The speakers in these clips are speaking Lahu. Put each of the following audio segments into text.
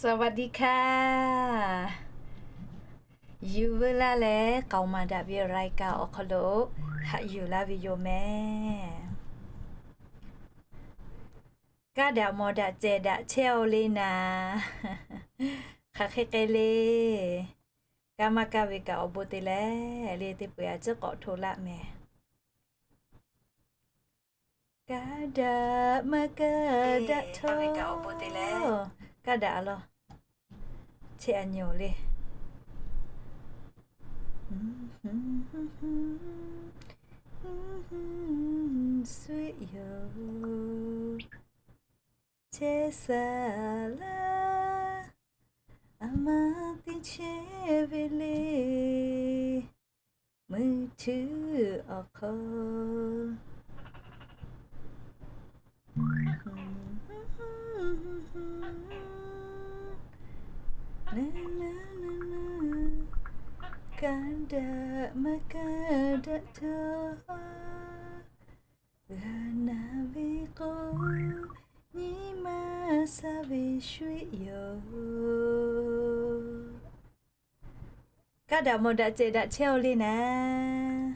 สวัสดีค่ะ Yuˬ veu laˇ leh k'aoˍ maˍ daꞈ ve รายการ awˬ hk'aw lo haꞈ yuˬ laˇ ve yoˬ mehˍ. Kaˇ daꞈ mawˬ daꞈ cehˬ daꞈ chehˇ-oˆ le naˍ. Hk'aˬ hk'e k'ai le. Kaˇ maˇ kaˇ ve kaꞈ awˬ bon te leh le teˇ peu-eˬ a ciˉ k'awꞈ hto laˆ mehˍ. Kaˇ daꞈ maˇ kaˇ daꞈ htawˇ, kaˇ daꞈ a lawˬ. Chehˇ a nyi-oˬ le. Sweet yoˬ. Chehˇ saˍ laˇ, a ma teˇ chehˇ ve le. มือถือ awˬ hk'aw. Kaˇ daꞈ maˇ kaˇ daꞈ htawˇ, g'a naˍ ve k'o, nyi ma sha ve shu-eˆ yoˬ. Kaˇ daꞈ mawˬ daꞈ cehˬ daꞈ chehˇ-oˆ le naˍ.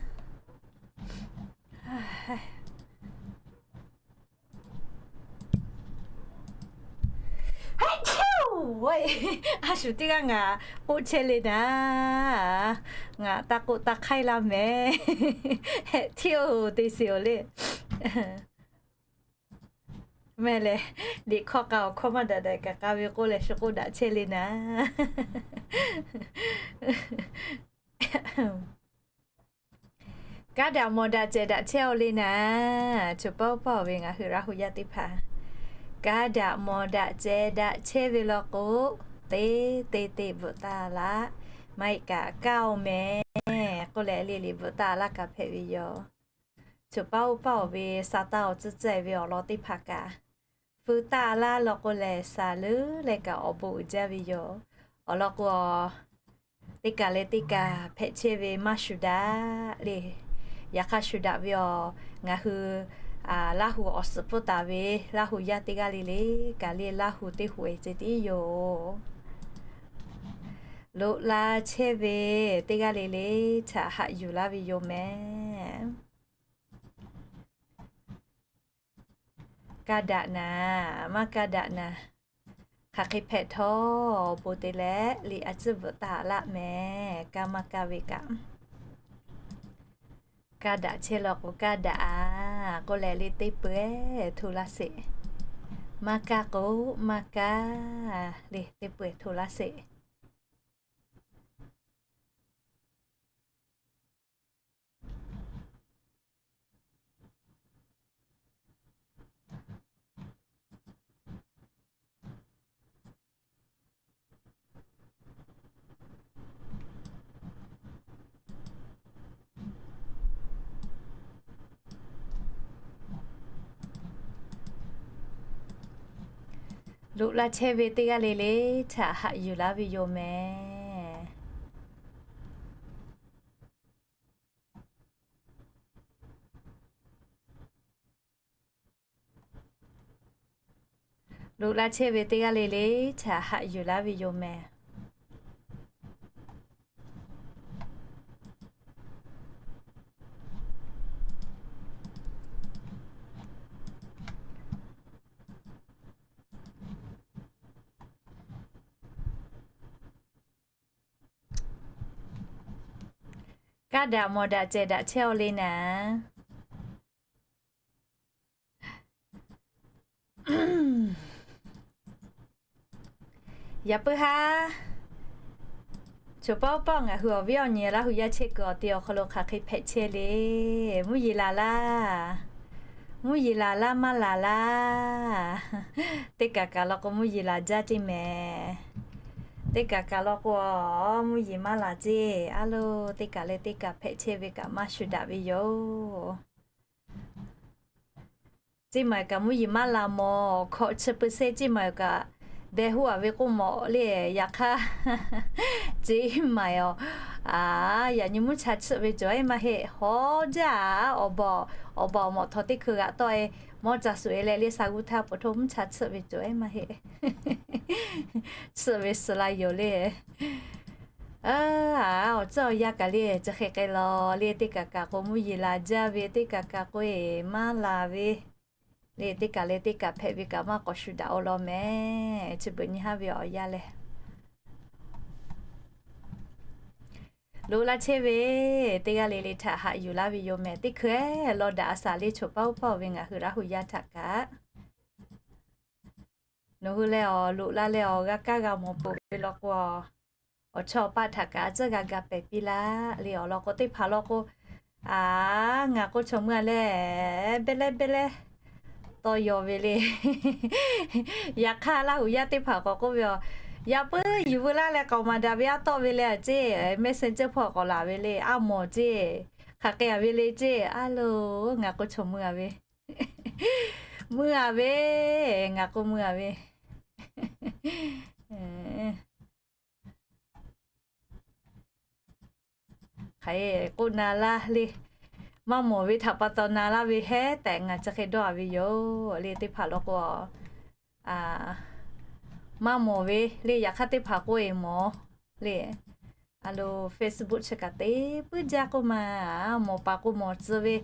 A shu teˇ g'aˇ ngaˬ k'oˆ chehˇ le naˍ. Ngaˬ taˇ k'oˆ taˇ hk'aiˇ laˇ mehˍ. Heˆ hteˇ-oˬ te shiˍ-oˬ le. Mehˍ lehˬ, liꞈ hkawˇ k'a awˬ hkawˇ maˇ daꞈ daꞈ kaꞈ k'a ve k'oˆ leh shu k'oˆ daꞈ chehˇ le naˍ. Kaˇ daꞈ mawˬ daꞈ cehˬ daꞈ chehˇ-oˆ le naˍ. Choˬ paˇ oˇ paˇ-oˬ ve ngaˬ hui Laˇ hu yaˇ teˇ hpaˍ, kaˇ daꞈ mawˬ daꞈ cehˬ daꞈ chehˇ ve law k'o, teˇ teˇ teˇ bvuhꞈ taˍ laˇ. Maˇ heˆ kaꞈ kaˇ-oˬ mehˍ k'oˆ leh le le bvuhꞈ taˍ laˇ kaꞈ hpehꞈ ve yoˬ. Choˬ paˇ oˇ paˇ-oˬ ve sa taˇ awˬ tcuhˉ tcuhˉ-e ve awˬ lawn teˇ hpaˍ kaꞈ, feu taˇ laˇ law k'o lehˬ, saˍ leuˉ leh kaꞈ awˬ bon uiˍ jaˇ ve yoˬ. Awˬ lawn k'o, teˇ kaˬ leh teˇ kaˬ hpehꞈ chehˇ ve maˇ shuˍ daꞈ le. Yaꞈ hk'aˇ shuˍ daꞈ ve awˬ, ngaˬ hui Laˇ hu awˬ suhˍ pfuhˇ taˍ ve Laˇ hu yaˇ teˇ g'aˇ le le kaꞈ le Laˇ hu teˇ hu-e ceh tiˉ yoˬ. Loꞈ la chehˇ ve teˇ g'aˇ le le htaꞈ haꞈ yuˬ laˇ ve yoˬ mehˍ. Kaˇ daꞈ naˍ, maˇ kaˇ daꞈ naˍ. Hk'aˬ hk'e hpehꞈ htawˇ awˬ bon te leh liꞈ a ciˉ bvuhꞈ taˍ laˆ mehˍ. Kaˇ maˇ kaˇ ve kaꞈ, kaˇ daꞈ chehˇ law k'o kaˇ daꞈ-a k'oˆ leh le teˇ peu-eˬ hto laˇ sheˍ. Maˇ kaˇ k'o maˇ kaˇ le teˇ peu-eˬ hto laˇ sheˍ. Loꞈ la chehˇ ve teˇ g'aˇ le le htaꞈ haꞈ yuˬ laˇ ve yoˬ mehˍ. Loꞈ la chehˇ ve teˇ g'aˇ le le htaꞈ haꞈ yuˬ laˇ ve yoˬ mehˍ. Kaˇ daꞈ mawˬ daꞈ cehˬ daꞈ chehˇ-oˆ le naˍ. Yaꞈ puiˉ haˉ, choˬ paˇ oˇ paˇ ngaˬ hui awˬ viˉ awˬ nyi Laˇ hu yaˇ chehˇ kuiˬ awˬ te awˬ hk'aw lo hk'aˬ hk'e hpehꞈ chehˇ le. Mvuhˇ yeˬ laˬ laˇ. Mvuhˇ yeˬ laˬ laˇ maˇ laˬ laˇ. Teˇ kaˬ kaˬ law k'o mvuhˇ yeˬ laˬ jaˇ ceˇ mehˍ. Teˇ kaˬ kaˬ law k'o mvuhˇ yeˬ maˇ laˬ ceˇ. A lo, teˇ kaˬ leh teˇ kaˬ hpehꞈ chehˇ ve kaꞈ maˇ shuˍ daꞈ ve yoˬ. Ceˇ maˬ kaꞈ mvuhˇ yeˬ maˇ laˬ mawˬ, hkawꞈ chi peu se ceˇ maˬ kaꞈ deh huˉ a ve k'oˆ mawˬ le. Yaꞈ hk'aˇ, ceˇ maˍ awˬ, a, yaꞈ nyi mvuhˇ cha chiˆ ve cawˬ e maˇ heˆ. Hawˉ jaˇ, awˬ baˬ, awˬ baˬ awˬ mawꞈ htaw teˇ hkui g'aꞈ tawˆ e, mawˇ ca suhˍ e leh le, sa g'uˇ htaˇ peuˬ htoˇ mvuhˇ cha chiˆ ve cawˬ e maˇ heˆ. Chiˆ ve suhˍ la yoˬ le. A, awˬ ceuˬ awˬ yanˇ kaꞈ le, chi hk'e k'ai law le, teˇ kaꞈ kaꞈ k'o mvuhˇ yeˬ la jaˇ ve, teˇ kaꞈ kaꞈ k'o eˬ maˇ la ve le, teˇ kaꞈ leh teˇ kaꞈ hpehꞈ ve kaꞈ maˇ k'awꞈ shu daꞈ o law mehˍ. Chi beuꞈ nyi haˉ ve awˬ yanˇ lehˬ, loꞈ la chehˇ ve teˇ g'aˇ le le htaꞈ haꞈ yuˬ laˇ ve yoˬ mehˍ. Teˇ hkui law daꞈ a shaˍ le, choˬ paˇ oˇ paˇ ve ngaˬ hui Laˇ hu yaˇ htaꞈ kaꞈ nawˬ hui leh awˬ loꞈ la leh awˬ g'a kaˇ g'a mawˬ peuˬ ve law k'o, awˬ chawˇ awˬ paˆ htaꞈ kaꞈ a tcuhˉ g'a ga pehˍ piˇ laˇ le. Awˬ lawn k'o, teˇ hpaˍ law k'o, a, ngaˬ k'o chaw mui a leh, beh leh beh leh tawˇ yaw ve le. Yaꞈ hk'aˇ, Laˇ hu yaˇ teˇ hpaˍ k'awꞈ k'oˆ ve, a, yaꞈ puiˉ yuˬ veu laˇ leh k'aoˍ maˍ daꞈ ve aˉ tawˆ ve le, a ceˇ, Messenger hpawˇ k'awꞈ laˬ ve le, a mawˬ ceˇ, hk'aˬ hk'e a ve le ceˇ. A lo, ngaˬ k'o chaw mui a ve, mui a ve, ngaˬ k'o mui a ve. Hk'aˬ hk'e k'oˆ na laˇ le, maˇ mawˬ ve htaꞈ pa taw na laˇ ve hehˉ tehꞈ ngaˬ chi hk'e dawˇ a ve yoˬ le. Teˇ hpaˍ law k'o, a, maˇ mawˬ ve le. Yaꞈ hk'aˇ teˇ hpaˍ k'o eˬ mawˬ le. A lo, Facebook chi kaꞈ te puiˉ jaˇ k'oˆ ma, mawˬ paˍ k'o mawˬ tcuh ve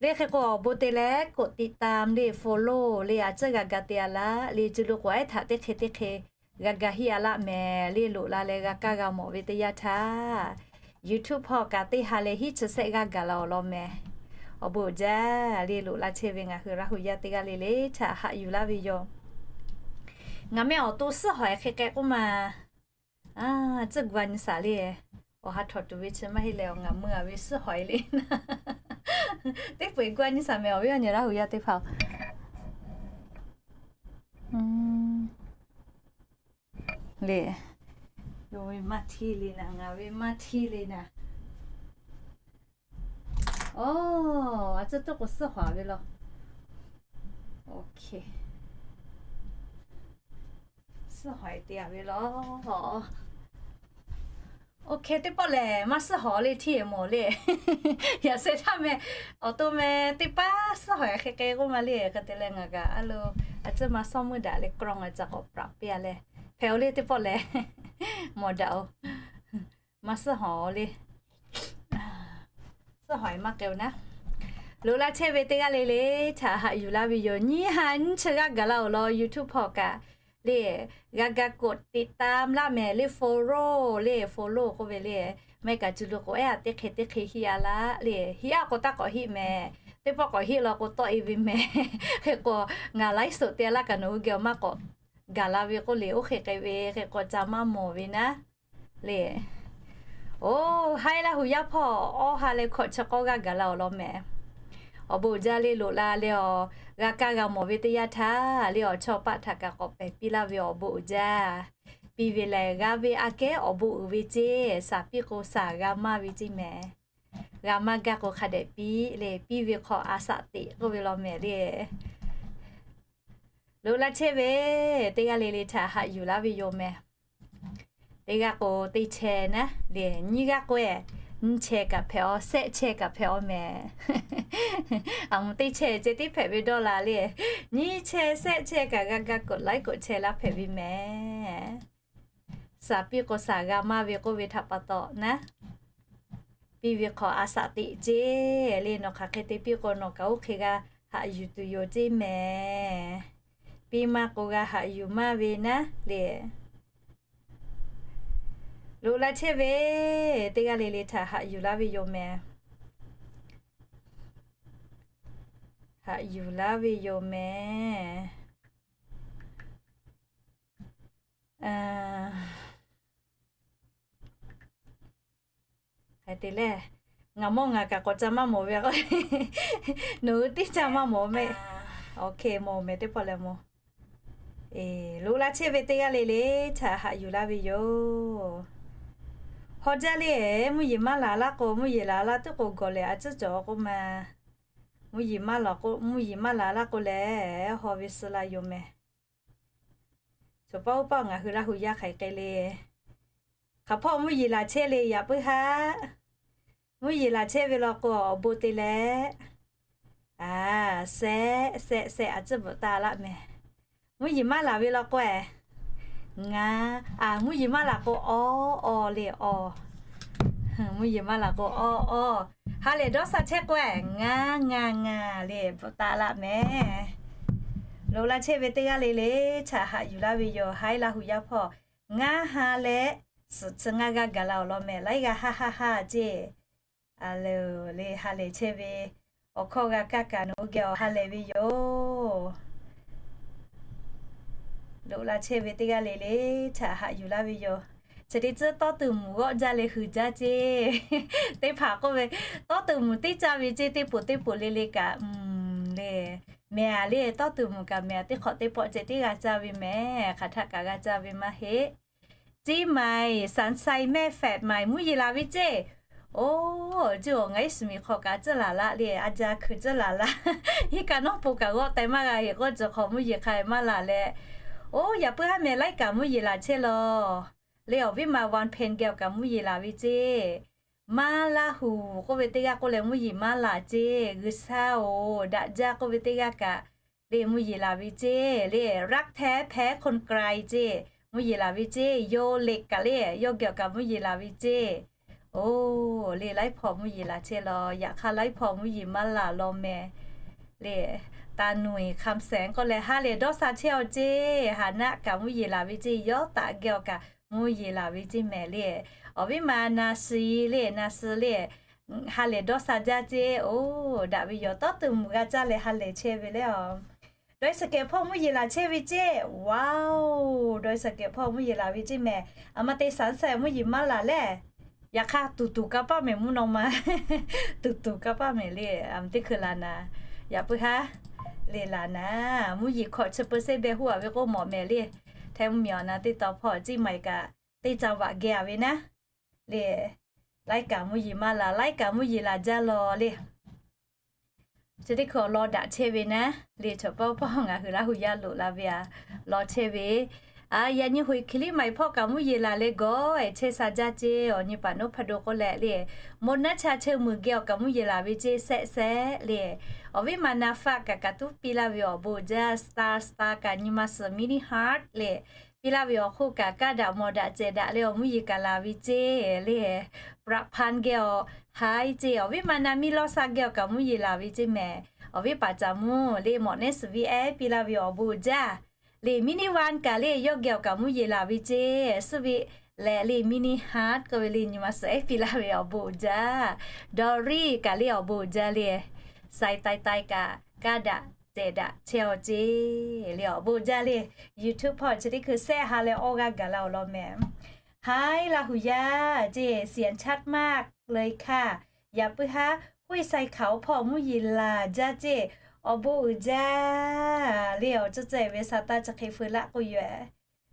le. Hk'e k'o awˬ bon te leh กดติดตาม le, follow le, a tcuhˉ g'a ga te a laˇ le. Cuˇ lo k'o ehˉ htaꞈ teˇ hk'e teˇ hk'e g'a ga hiˆ a laˇ mehˍ le. Loꞈ la leh g'a kaˇ g'a mawˬ ve teˇ yanˇ htaˇ, YouTube hpawˇ kaꞈ teˇ ha leh hiˉ chi sehˆ g'aˇ gaˬ la awˬ lawn mehˍ. Awˬ bon uiˍ jaˇ le. Loꞈ la chehˇ ve ngaˬ hui Laˇ hu yaˇ teˇ g'aˇ le le htaꞈ haꞈ yuˬ laˇ ve yoˬ. Ngaˬ meh awˬ to suhˉ hawˍ e hk'e k'ai k'oˆ ma, a, tcuhˇ g'aˇ nyi shaˍ le. Awˬ ha htawnˍ tuˬ ve chi maˇ heˆ leh, awˬ ngaˬ mui a ve suhˉ hawˍ e le. Teˇ peu eˬ g'aˇ nyi shaˍ mehˍ awˬ viˉ awˬ nyi Laˇ hu yaˇ teˇ hpaˍ-oˬ. Le, yawˇ ve maˇ hteˇ le naˍ, ngaˬ ve maˇ hteˇ le naˍ. Oˬ, a tcuhˇ tuˉ k'o suhˉ hawˍ ve law. Suhˉ hawˍ e te a ve law. Oˇ hk'e teˇ pawˆ lehˬ, maˇ suhˉ hawˍ le hteˇ e mawˬ le. Yaꞈ sheh htaˇ meh, awˬ to meh teˇ paˉ suhˉ hawˍ e hk'e k'ai k'oˆ ma le. Hk'e te leh ngaˬ kaꞈ a lo, a tcuhˇ maˇ suhˉ muˇ daꞈ le, กล้อง a ca k'awꞈ ปรับ piˇ a leh, hpehꞈ o le teˇ pawˆ lehˬ, mawˬ daꞈ o. Maˇ suhˉ hawˍ le. Suhˉ hawˍ e maˇ k'ai o naˉ. Loꞈ la chehˇ ve teˇ g'aˇ le le htaꞈ haꞈ yuˬ laˇ ve yoˬ. Nyiˇ ha nyiˇ chi g'aˇ gaˬ la awˬ lawn YouTube hpawˇ kaꞈ le, g'a ga กดติดตาม laˇ mehˍ le, follow le, follow k'oˆ ve le. Maˇ heˆ kaꞈ cuˇ lo k'o ehˉ a teˇ hk'e teˇ hk'e hiˆ a laˇ le. Hiˆ a k'o taˇ k'awꞈ hiˆ mehˍ. Teˇ pawˆ k'awꞈ hiˆ law k'o tawˆ e ve mehˍ. Hk'e k'o, ngaˬ ไลฟ์สด te a laˇ kaꞈ nawˬ hui geh awˬ maˇ k'awꞈ gaˬ la ve k'oˆ le. Oˇ hk'e k'ai ve hk'e k'o ca maˇ mawˬ ve naˉ le. Oˬ, haiˉ Laˇ hu yaˇ hpawˇ awˇ ha leh hkawꞈ chi k'awˇ g'aˇ gaˬ la awˬ lawn mehˍ. Awˬ bon uiˍ jaˇ le. Loꞈ la leh awˬ g'a kaˇ g'a mawˬ ve teˇ yanˇ htaˇ le, awˬ chawˇ paˆ htaꞈ kaꞈ k'awꞈ pehˍ piˇ laˇ ve awˬ bon uiˍ jaˇ. Piˇ ve lehˬ g'a ve aꞈ kehˉ awˬ bon uiˍ ve ceˇ. Shaˍ piˇ k'o shaˍ g'a maˇ ve ceˇ mehˍ. G'a maˇ gaˇ k'o hk'a dehꞈ piˇ le. Piˇ ve hk'aw a shaꞈ teꞈ k'oˆ ve law mehˍ le. Loꞈ la chehˇ ve teˇ g'aˇ le le htaꞈ haꞈ yuˬ laˇ ve yoˬ mehˍ. Teˇ g'aˇ k'o teˇ chehˇ naˉ le, nyiˇ g'aˇ k'o e, nyiˇ chehˇ kaꞈ hpehꞈ aw, sehˆ chehˇ kaꞈ hpehꞈ aw mehˍ. A mvuhˇ teˇ chehˇ ceh tiˉ hpehꞈ ve dawˇ la le. Nyiˇ chehˇ sehˆ chehˇ kaꞈ g'a ga กดไลค์ กดแชร์ laˇ hpehꞈ ve mehˍ. Shaˍ piˇ k'o shaˍ g'a maˇ ve k'oˆ ve htaꞈ pa taw naˉ, piˇ ve hk'aw a shaꞈ teꞈ ceˇ le. Nawˬ hk'aˬ hk'e te piˇ k'o nawˬ kaꞈ oˇ hk'e g'a haꞈ yuˬ tuˬ yoˬ ceˇ mehˍ. Piˇ maˇ k'o g'a haꞈ yuˬ maˇ ve naˉ le. Loꞈ la chehˇ ve teˇ g'aˇ le le htaꞈ haꞈ yuˬ laˇ ve yoˬ mehˍ. Haꞈ yuˬ laˇ ve yoˬ mehˍ. Hk'e te leh, ngaˬ mawˇ ngaˬ kaꞈ k'awꞈ ca maˇ mawˬ ve k'o, nawˬ hui teˇ ca maˇ mawˬ mehˆ. Oˇ hk'e mawˬ mehˍ teˇ pawˆ leh mawˬ. Loꞈ la chehˇ ve teˇ g'aˇ le le htaꞈ haꞈ yuˬ laˇ ve yoˬ. Hawˉ jaˇ le, mvuhˇ yeˬ maˇ la laˇ k'o, mvuhˇ yeˬ la laˇ tuˉ k'o gawˬ lehˬ a tcuhˉ cawˬ k'oˆ ma. Mvuhˇ yeˬ maˇ la k'o, mvuhˇ yeˬ maˇ la laˇ k'o lehˬ, haw ve suh la yoˬ mehˍ. Choˬ paˇ oˇ paˇ ngaˬ hui Laˇ huˍ yaˇ hk'aˬ hk'e le. Hk'aˬ hpawˇ mvuhˇ yeˬ laˬ chehˇ le yaꞈ puiˉ haˉ. Mvuhˇ yeˬ laˬ chehˇ ve law k'o awˬ bon te leh, a, sehˆ sehˆ sehˆ a tcuhˉ bvuhꞈ taˍ laˆ mehˍ. Mvuhˇ yeˬ maˇ laˬ ve law k'o, ngaˬ, a, mvuhˇ yeˬ maˇ laˬ k'o, aw, aw le aw. Mvuhˇ yeˬ maˇ laˬ k'o, aw, aw. Ha lehˬ dawˇ sha chehˇ k'o, ngaˬ, ngaˬ, ngaˬ le bvuhꞈ taˍ laˆ mehˍ. Loꞈ la chehˇ ve teˇ g'aˇ le le htaꞈ haꞈ yuˬ laˇ ve yoˬ. Haiˉ Laˇ huˍ yaˇ hpawˇ, ngaˇ ha leh suhˍ chi ngaˇ g'aˇ gaˬ la awˬ lawn mehˍ. Laiˉ g'aˇ ha ha ha ceˇ. A le, le ha lehˬ chehˇ ve awˬ hkawˇ g'a kaˇ kaꞈ nawˬ hui geh awˬ ha lehˬ ve yoˬ. Loꞈ la chehˇ ve teˇ g'aˇ le le htaꞈ haꞈ yuˬ laˇ ve yoˬ. Chi teˇ tcuhˉ tawˇ tuˬ mvuhˇ g'awˆ jaˇ leh hui jaˇ ceˇ. Teˇ hpaˍ k'oˆ ve, tawˇ tuˬ mvuhˇ teˇ caˇ ve ceˇ, teˇ poˬ teˇ poˬ le le kaꞈ, le, mehˍ a le, tawˇ tuˬ mvuhˇ kaꞈ mehˍ a teˇ hk'awꞈ teˇ pawˆ ceh teˇ g'a caˇ ve mehˍ. Hk'aˬ htaˆ kaꞈ g'a caˇ ve maˇ heˆ. Ceˇ maiˍ, Sunshine mehˆ fehꞈ maiˍ mvuhˇ yeˬ laˬ ve ceˇ. Oˇ, ceˇ awˬ ngaˬ iˉ suhˍ miˬ hk'awꞈ kaꞈ tcuhˉ laˬ laˆ le, a ja hkui tcuhˉ laˬ laˆ. Iˉ kaˆ nawˉ po kaꞈ g'awˆ teh maˇ g'a heˆ k'oˆ, cawˬ hk'awꞈ mvuhˇ yeˬ hk'a maˇ laˬ leh. Oˇ, yaꞈ puiˉ haˉ mehˍ laiˉ kaꞈ mvuhˇ yeˬ laˬ chehˇ law. Le awˬ viˉ ma Van Pen geh awˬ kaꞈ mvuhˇ yeˬ laˬ ve ceˇ. Maˇ Laˇ huˍ k'oˆ ve teˇ g'aˇ k'oˆ leh mvuhˇ yeˬ maˇ laˬ ceˇ. G'uiˬ sha oˬ, daꞈ jaˇ k'oˆ ve teˇ g'aˇ kaꞈ le mvuhˇ yeˬ laˬ ve ceˇ. Le รักแท้แพ้คนไกล ceˇ, mvuhˇ yeˬ laˬ ve ceˇ. Yoˇ lehˬ kaꞈ le yawˇ geh awˬ kaꞈ mvuhˇ yeˬ laˬ ve ceˇ. Oˇ, le laiˉ hpawˇ mvuhˇ yeˬ laˬ chehˇ law. Yaꞈ hk'aˇ laiˉ hpawˇ mvuhˇ yeˬ maˇ laˬ law mehˍ. Le, Taˍ nuiˬ คำแสง k'oˆ leh ha lehˬ dawˇ sha chehˇ aw ceˇ. Haˍ naˆ kaꞈ mvuhˇ yeˬ laˬ ve ceˇ. Yawˇ taꞈ geh awˬ kaꞈ mvuhˇ yeˬ laˬ ve ceˇ mehˍ le. Awˬ viˉ ma Naˍ shiˍ le, Naˍ shiˍ le, ha lehˬ dawˇ sha jaˇ ceˇ. Oˇ, daꞈ ve yoˬ. Tawˇ tuˬ mvuhˇ g'a caˇ leh ha lehˬ chehˇ ve le a. Dawˇ sha kehˬ hpawˇ mvuhˇ yeˬ laˬ chehˇ ve ceˇ. Wow, dawˇ sha kehˬ hpawˇ mvuhˇ yeˬ laˬ ve ceˇ mehˍ. A ma te สามแสน mvuhˇ yeˬ maˇ laˬ leh. Yaꞈ hk'aˇ tuˬ tuˬ kanˇ paˆ mehˍ mvuhˇ naw ma. Tuˬ tuˬ kanˇ paˆ mehˍ le, a ma teˇ hkui laˬ naˍ. Yaꞈ puiˉ haˉ le laˬ naˍ. Mvuhˇ yeˬ hkawꞈ chi เปอร์เซ็นต์ beh huˉ a ve k'oˆ mawꞈ mehˍ le. Hteˇ mvuhˇ miˬ awˬ na teˇ taw hpawˇ ceˇ maiˍ kaꞈ teˇ caˇ vaꞈ geh a ve naˉ. Le, laiˉ kaꞈ mvuhˇ yeˬ maˇ laˬ, laiˉ kaꞈ mvuhˇ yeˬ laˬ jaˇ law le. Chi teˇ hkui awˬ lawn daꞈ chehˇ ve naˉ le, chaw pawˆ pawˆ ngaˬ hui Laˇ huˍ yaˇ loꞈ la ve a, lawn chehˇ ve. A, yaꞈ nyi hui hkiˬ liˇ maiˍ hpawˇ kaꞈ mvuhˇ yeˬ laˬ leh gawˬ ehˍ chehˇ sha jaˇ ceˇ. Awˬ nyi paˍ noˉ hpaˍ do k'oˆ leh le, mo naˉ cha cheu muiˬ geh awˬ kaꞈ mvuhˇ yeˬ laˬ ve ceˇ sehˆ sehˆ le. Awˬ viˉ ma naˍ faˆ kaꞈ kaꞈ tuˉ piˇ laˇ ve awˬ bon jaˇ, star star kaꞈ nyi ma suhˍ mini heart le. Piˇ laˇ ve awˬ hk'oˆ kaꞈ kaˇ daꞈ mawˬ daꞈ cehˬ daꞈ leh awˬ mvuhˇ yeˬ kaꞈ laˬ ve ceˇ le. Prapan geh awˬ haiˉ ceˇ. Awˬ viˉ ma naˍ miˇ lawˇ sha geh awˬ kaꞈ mvuhˇ yeˬ laˬ ve ceˇ mehˍ. Awˬ viˉ paˍ caˍ mvuhˇ le mawꞈ neˉ suhˍ viˉ ehˉ piˇ laˇ ve awˬ bon jaˇ le. Mini van kaꞈ le yawˇ geh awˬ kaꞈ mvuhˇ yeˬ laˬ ve ceˇ. Suhˍ viˉ leh le mini heart k'oˆ ve le nyi ma suhˍ ehˉ piˇ laˇ ve awˬ bon jaˇ. Dawˇ riˇ kaꞈ le awˬ bon jaˇ le. Sai tai tai kaꞈ kaˇ daꞈ cehˬ daꞈ chehˇ aw ceˇ le awˬ bon jaˇ le. YouTube hpawˇ chi teˇ hkui sehˆ ha leh awˇ g'aˇ gaˬ la awˬ lawn mehˍ. Haiˉ Laˇ huˍ yaˇ ceˇ, เสียงชัดมากเลยค่ะ. Yaꞈ puiˉ haˉ ห้วยทรายขาว hpawˇ mvuhˇ yeˬ laˬ jaˇ ceˇ. Awˬ bon uiˍ jaˇ le. Awˬ ceuˬ ceuˬ ve sa taˇ chi hk'e feu laˆ k'oˆ yoˬ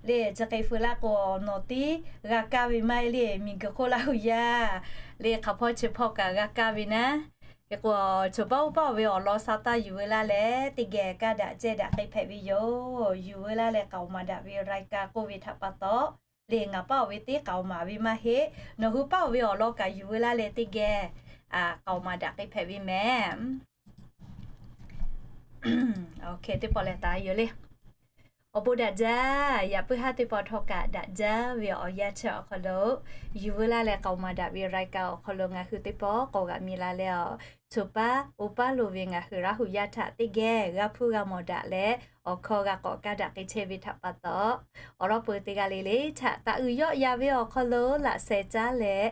le. Chi hk'e feu laˆ k'o nawˬ tiˉ g'a kaˇ ve maˇ heˆ le. Miˬ guiˬ hk'oˆ Laˇ huˍ yaˇ le hk'aˬ hpawˇ chi hpawˇ kaꞈ g'a kaˇ ve naˉ. Hk'e k'o, chaw pawˆ oˇ pawˆ ve awˬ lawn sa taˇ yuˬ veu laˇ leh teˇ geh kaˇ daꞈ cehˬ daꞈ k'ai hpehꞈ ve yoˬ. Yuˬ veu laˇ leh k'aoˍ maˍ daꞈ ve รายการ k'oˆ ve htaꞈ pa taw le, ngaˬ paˇ oˬ ve teˇ k'aoˍ maˍ ve maˇ heˆ. Nawˬ hui paˇ oˬ ve awˬ lawn kaꞈ yuˬ veu laˇ leh teˇ geh k'aoˍ maˍ daꞈ k'ai hpehꞈ ve mehˍ. Teˇ pawˆ leh taˍ yoˬ le. Awˬ bon daꞈ jaˇ. Yaꞈ puiˉ haˉ teˇ pawˆ htawˇ kaꞈ daꞈ jaˇ ve awˬ yanˇ chi awˬ hk'aw lo yuˬ veu laˇ leh k'aoˍ maˍ daꞈ ve รายการ awˬ hk'aw lo ngaˬ hui teˇ pawˆ k'awꞈ g'aꞈ mi la leh a, choˬ paˇ oˇ paˇ lo ve ngaˬ hui Laˇ huˍ yaˇ htaꞈ teˇ geh g'a hpuˇ g'a mawˬ daꞈ leh awˬ hkawˇ g'a k'awꞈ kaˇ daꞈ k'ai chehˇ ve htaꞈ pa taw, awˬ lawn peu teˇ g'aˇ le le htaꞈ taˍ uiˍ yawˆ yan ve awˬ hk'aw lo laꞈ sheh caˉ leh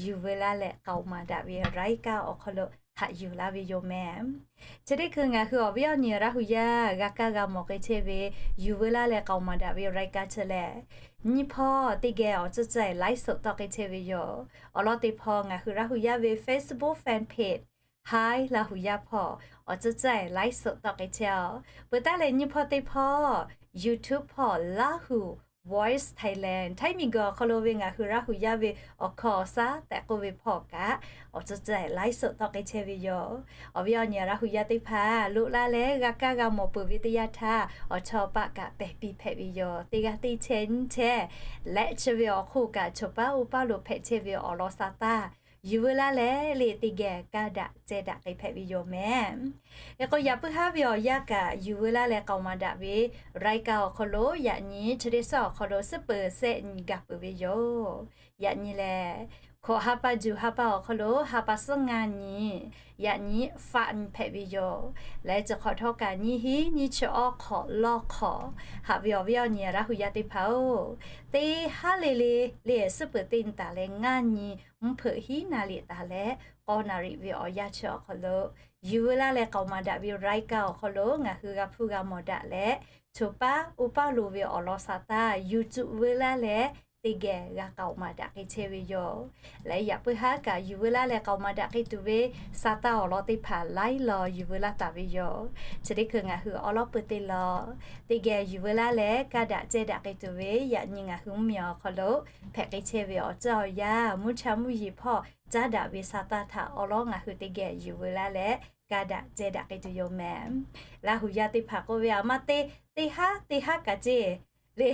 yuˬ veu laˇ leh k'aoˍ maˍ daꞈ ve รายการ awˬ hk'aw lo haꞈ yuˬ laˇ ve yoˬ mehˍ. Chi teˇ hkui ngaˬ hui awˬ viˉ awˬ nyi Laˇ huˍ yaˇ g'a kaˇ g'a mawˬ k'ai chehˇ ve yuˬ veu laˇ leh k'aoˍ maˍ daꞈ ve รายการ chi lehˬ, nyiˇ hpawˇ teˇ geh awˬ ceuˬ ceuˬ ไลฟ์สด tawˆ k'ai chehˇ ve yoˬ. Awˬ lawn teˇ hpawˇ ngaˬ hui Laˇ huˍ yaˇ ve Facebook fan page Haiˉ Laˇ huˍ yaˇ hpawˇ awˬ ceuˬ ceuˬ ไลฟ์สด tawˆ k'ai chehˇ a. Peuˬ taˉ leh nyiˇ hpawˇ teˇ hpawˇ YouTube hpawˇ Laˇ huˍ Voice Thailand, Htaiˇ miˬguiˬ awˬ hk'aw lo ve ngaˬ hui Laˇ hu yaˇ ve awˬ hkawˇ awˬ shaˉ tehꞈ k'oˆ ve hpawˇ kaꞈ, awˬ tcuh ceh laiˉ suhˍ tawˆ k'ai chehˇ ve yoˬ. Awˬ viˉ awˬ nyi Laˇ hu yaˇ teˇ hpaˍ loꞈ la leh g'a kaˇ g'a mawˬ peuˬ ve teˇ yanˇ htaˇ, awˬ chawˇ paˆ kaꞈ pehˬ piˇ hpehꞈ ve yoˬ. Teˇ g'aˇ teˇ chehˇ nyiˇ chehˇ leh chi ve awˬ hk'oˆ kaꞈ choˬ paˉ uˉ paˉ lo hpehꞈ chehˇ ve awˬ lawn sa taˇ, yuˬ veu laˇ leh le teˇ geh kaˇ daꞈ ceh daꞈ k'ai hpehꞈ ve yoˬ mehˍ. Hk'e k'o, yaꞈ puiˉ haˉ ve awˬ yanˇ kaꞈ yuˬ veu laˇ leh k'aoˍ maˍ daꞈ ve รายการ awˬ hk'aw lo yaꞈ nyi chi teˇ shaˉ awˬ hk'aw lo suhˉ peuˬ sehˆ nyi gaˬ peuˬ ve yoˬ. Yaꞈ nyi lehˬ, hkawꞈ ha pa juˬ ha pa awˬ hk'aw lo ha pa suhˉ ngaˇ nyi, yaꞈ nyi faˆ nyi hpehꞈ ve yoˬ. Leh chi hk'awꞈ htawˇ kaꞈ nyiˇ hinˉ nyiˇ chi awˇ hk'awꞈ lawˇ hk'awꞈ haꞈ ve awˬ viˉ awˬ nyi Laˇ hu yaˇ teˇ hpaˍ-oˬ, teˇ haˉ le le le suhˉ peuˬ teˇ nyi taˍ leh ngaˇ nyi mvuhˇ hpeuꞈ hiˉ naˍ riˍ taˍ leh k'awˇ naˍ riˍ ve awˬ yanˇ chi awˬ hk'aw lo yuˬ veu laˇ leh k'aoˍ maˍ daꞈ ve รายการ awˬ hk'aw lo ngaˬ hui g'a hpuˇ g'a mawˬ daꞈ leh, choˬ paˉ uˉ paˉ lo ve awˬ lawn sa taˇ yuˬ cuˆ veu laˇ leh teˇ geh g'a k'aoˍ maˍ daꞈ k'ai chehˇ ve yoˬ. Leh yaꞈ puiˉ haˉ kaꞈ yuˬ veu laˇ leh k'aoˍ maˍ daꞈ k'ai tuˬ ve sa taˇ awˬ lawn teˇ hpaˍ laiˉ law yuˬ veu laˇ taˍ ve yoˬ. Chi teˇ hkui ngaˬ hui awˉ lawˉ peuˬ teˇ law teˇ geh yuˬ veu laˇ leh kaˇ daꞈ ceh daꞈ k'ai tuˬ ve yaꞈ nyi ngaˬ hui mvuhˇmiˬ awˬ hk'aw lo hpehꞈ k'ai chehˇ ve awˬ tcuhˉ awˬ yanˇ, mvuhˇ cha mvuhˇ yeˬ hpawˇ caˉ daꞈ ve sa taˇ htaꞈ awˉ lawˉ ngaˬ hui teˇ geh yuˬ veu laˇ leh kaˇ daꞈ ceh daꞈ k'ai tuˬ yoˬ mehˍ. Laˇ hu yaˇ teˇ hpaˍ k'oˆ ve, A ma te, teˇ haˉ teˇ haˉ kaꞈ ceˇ le,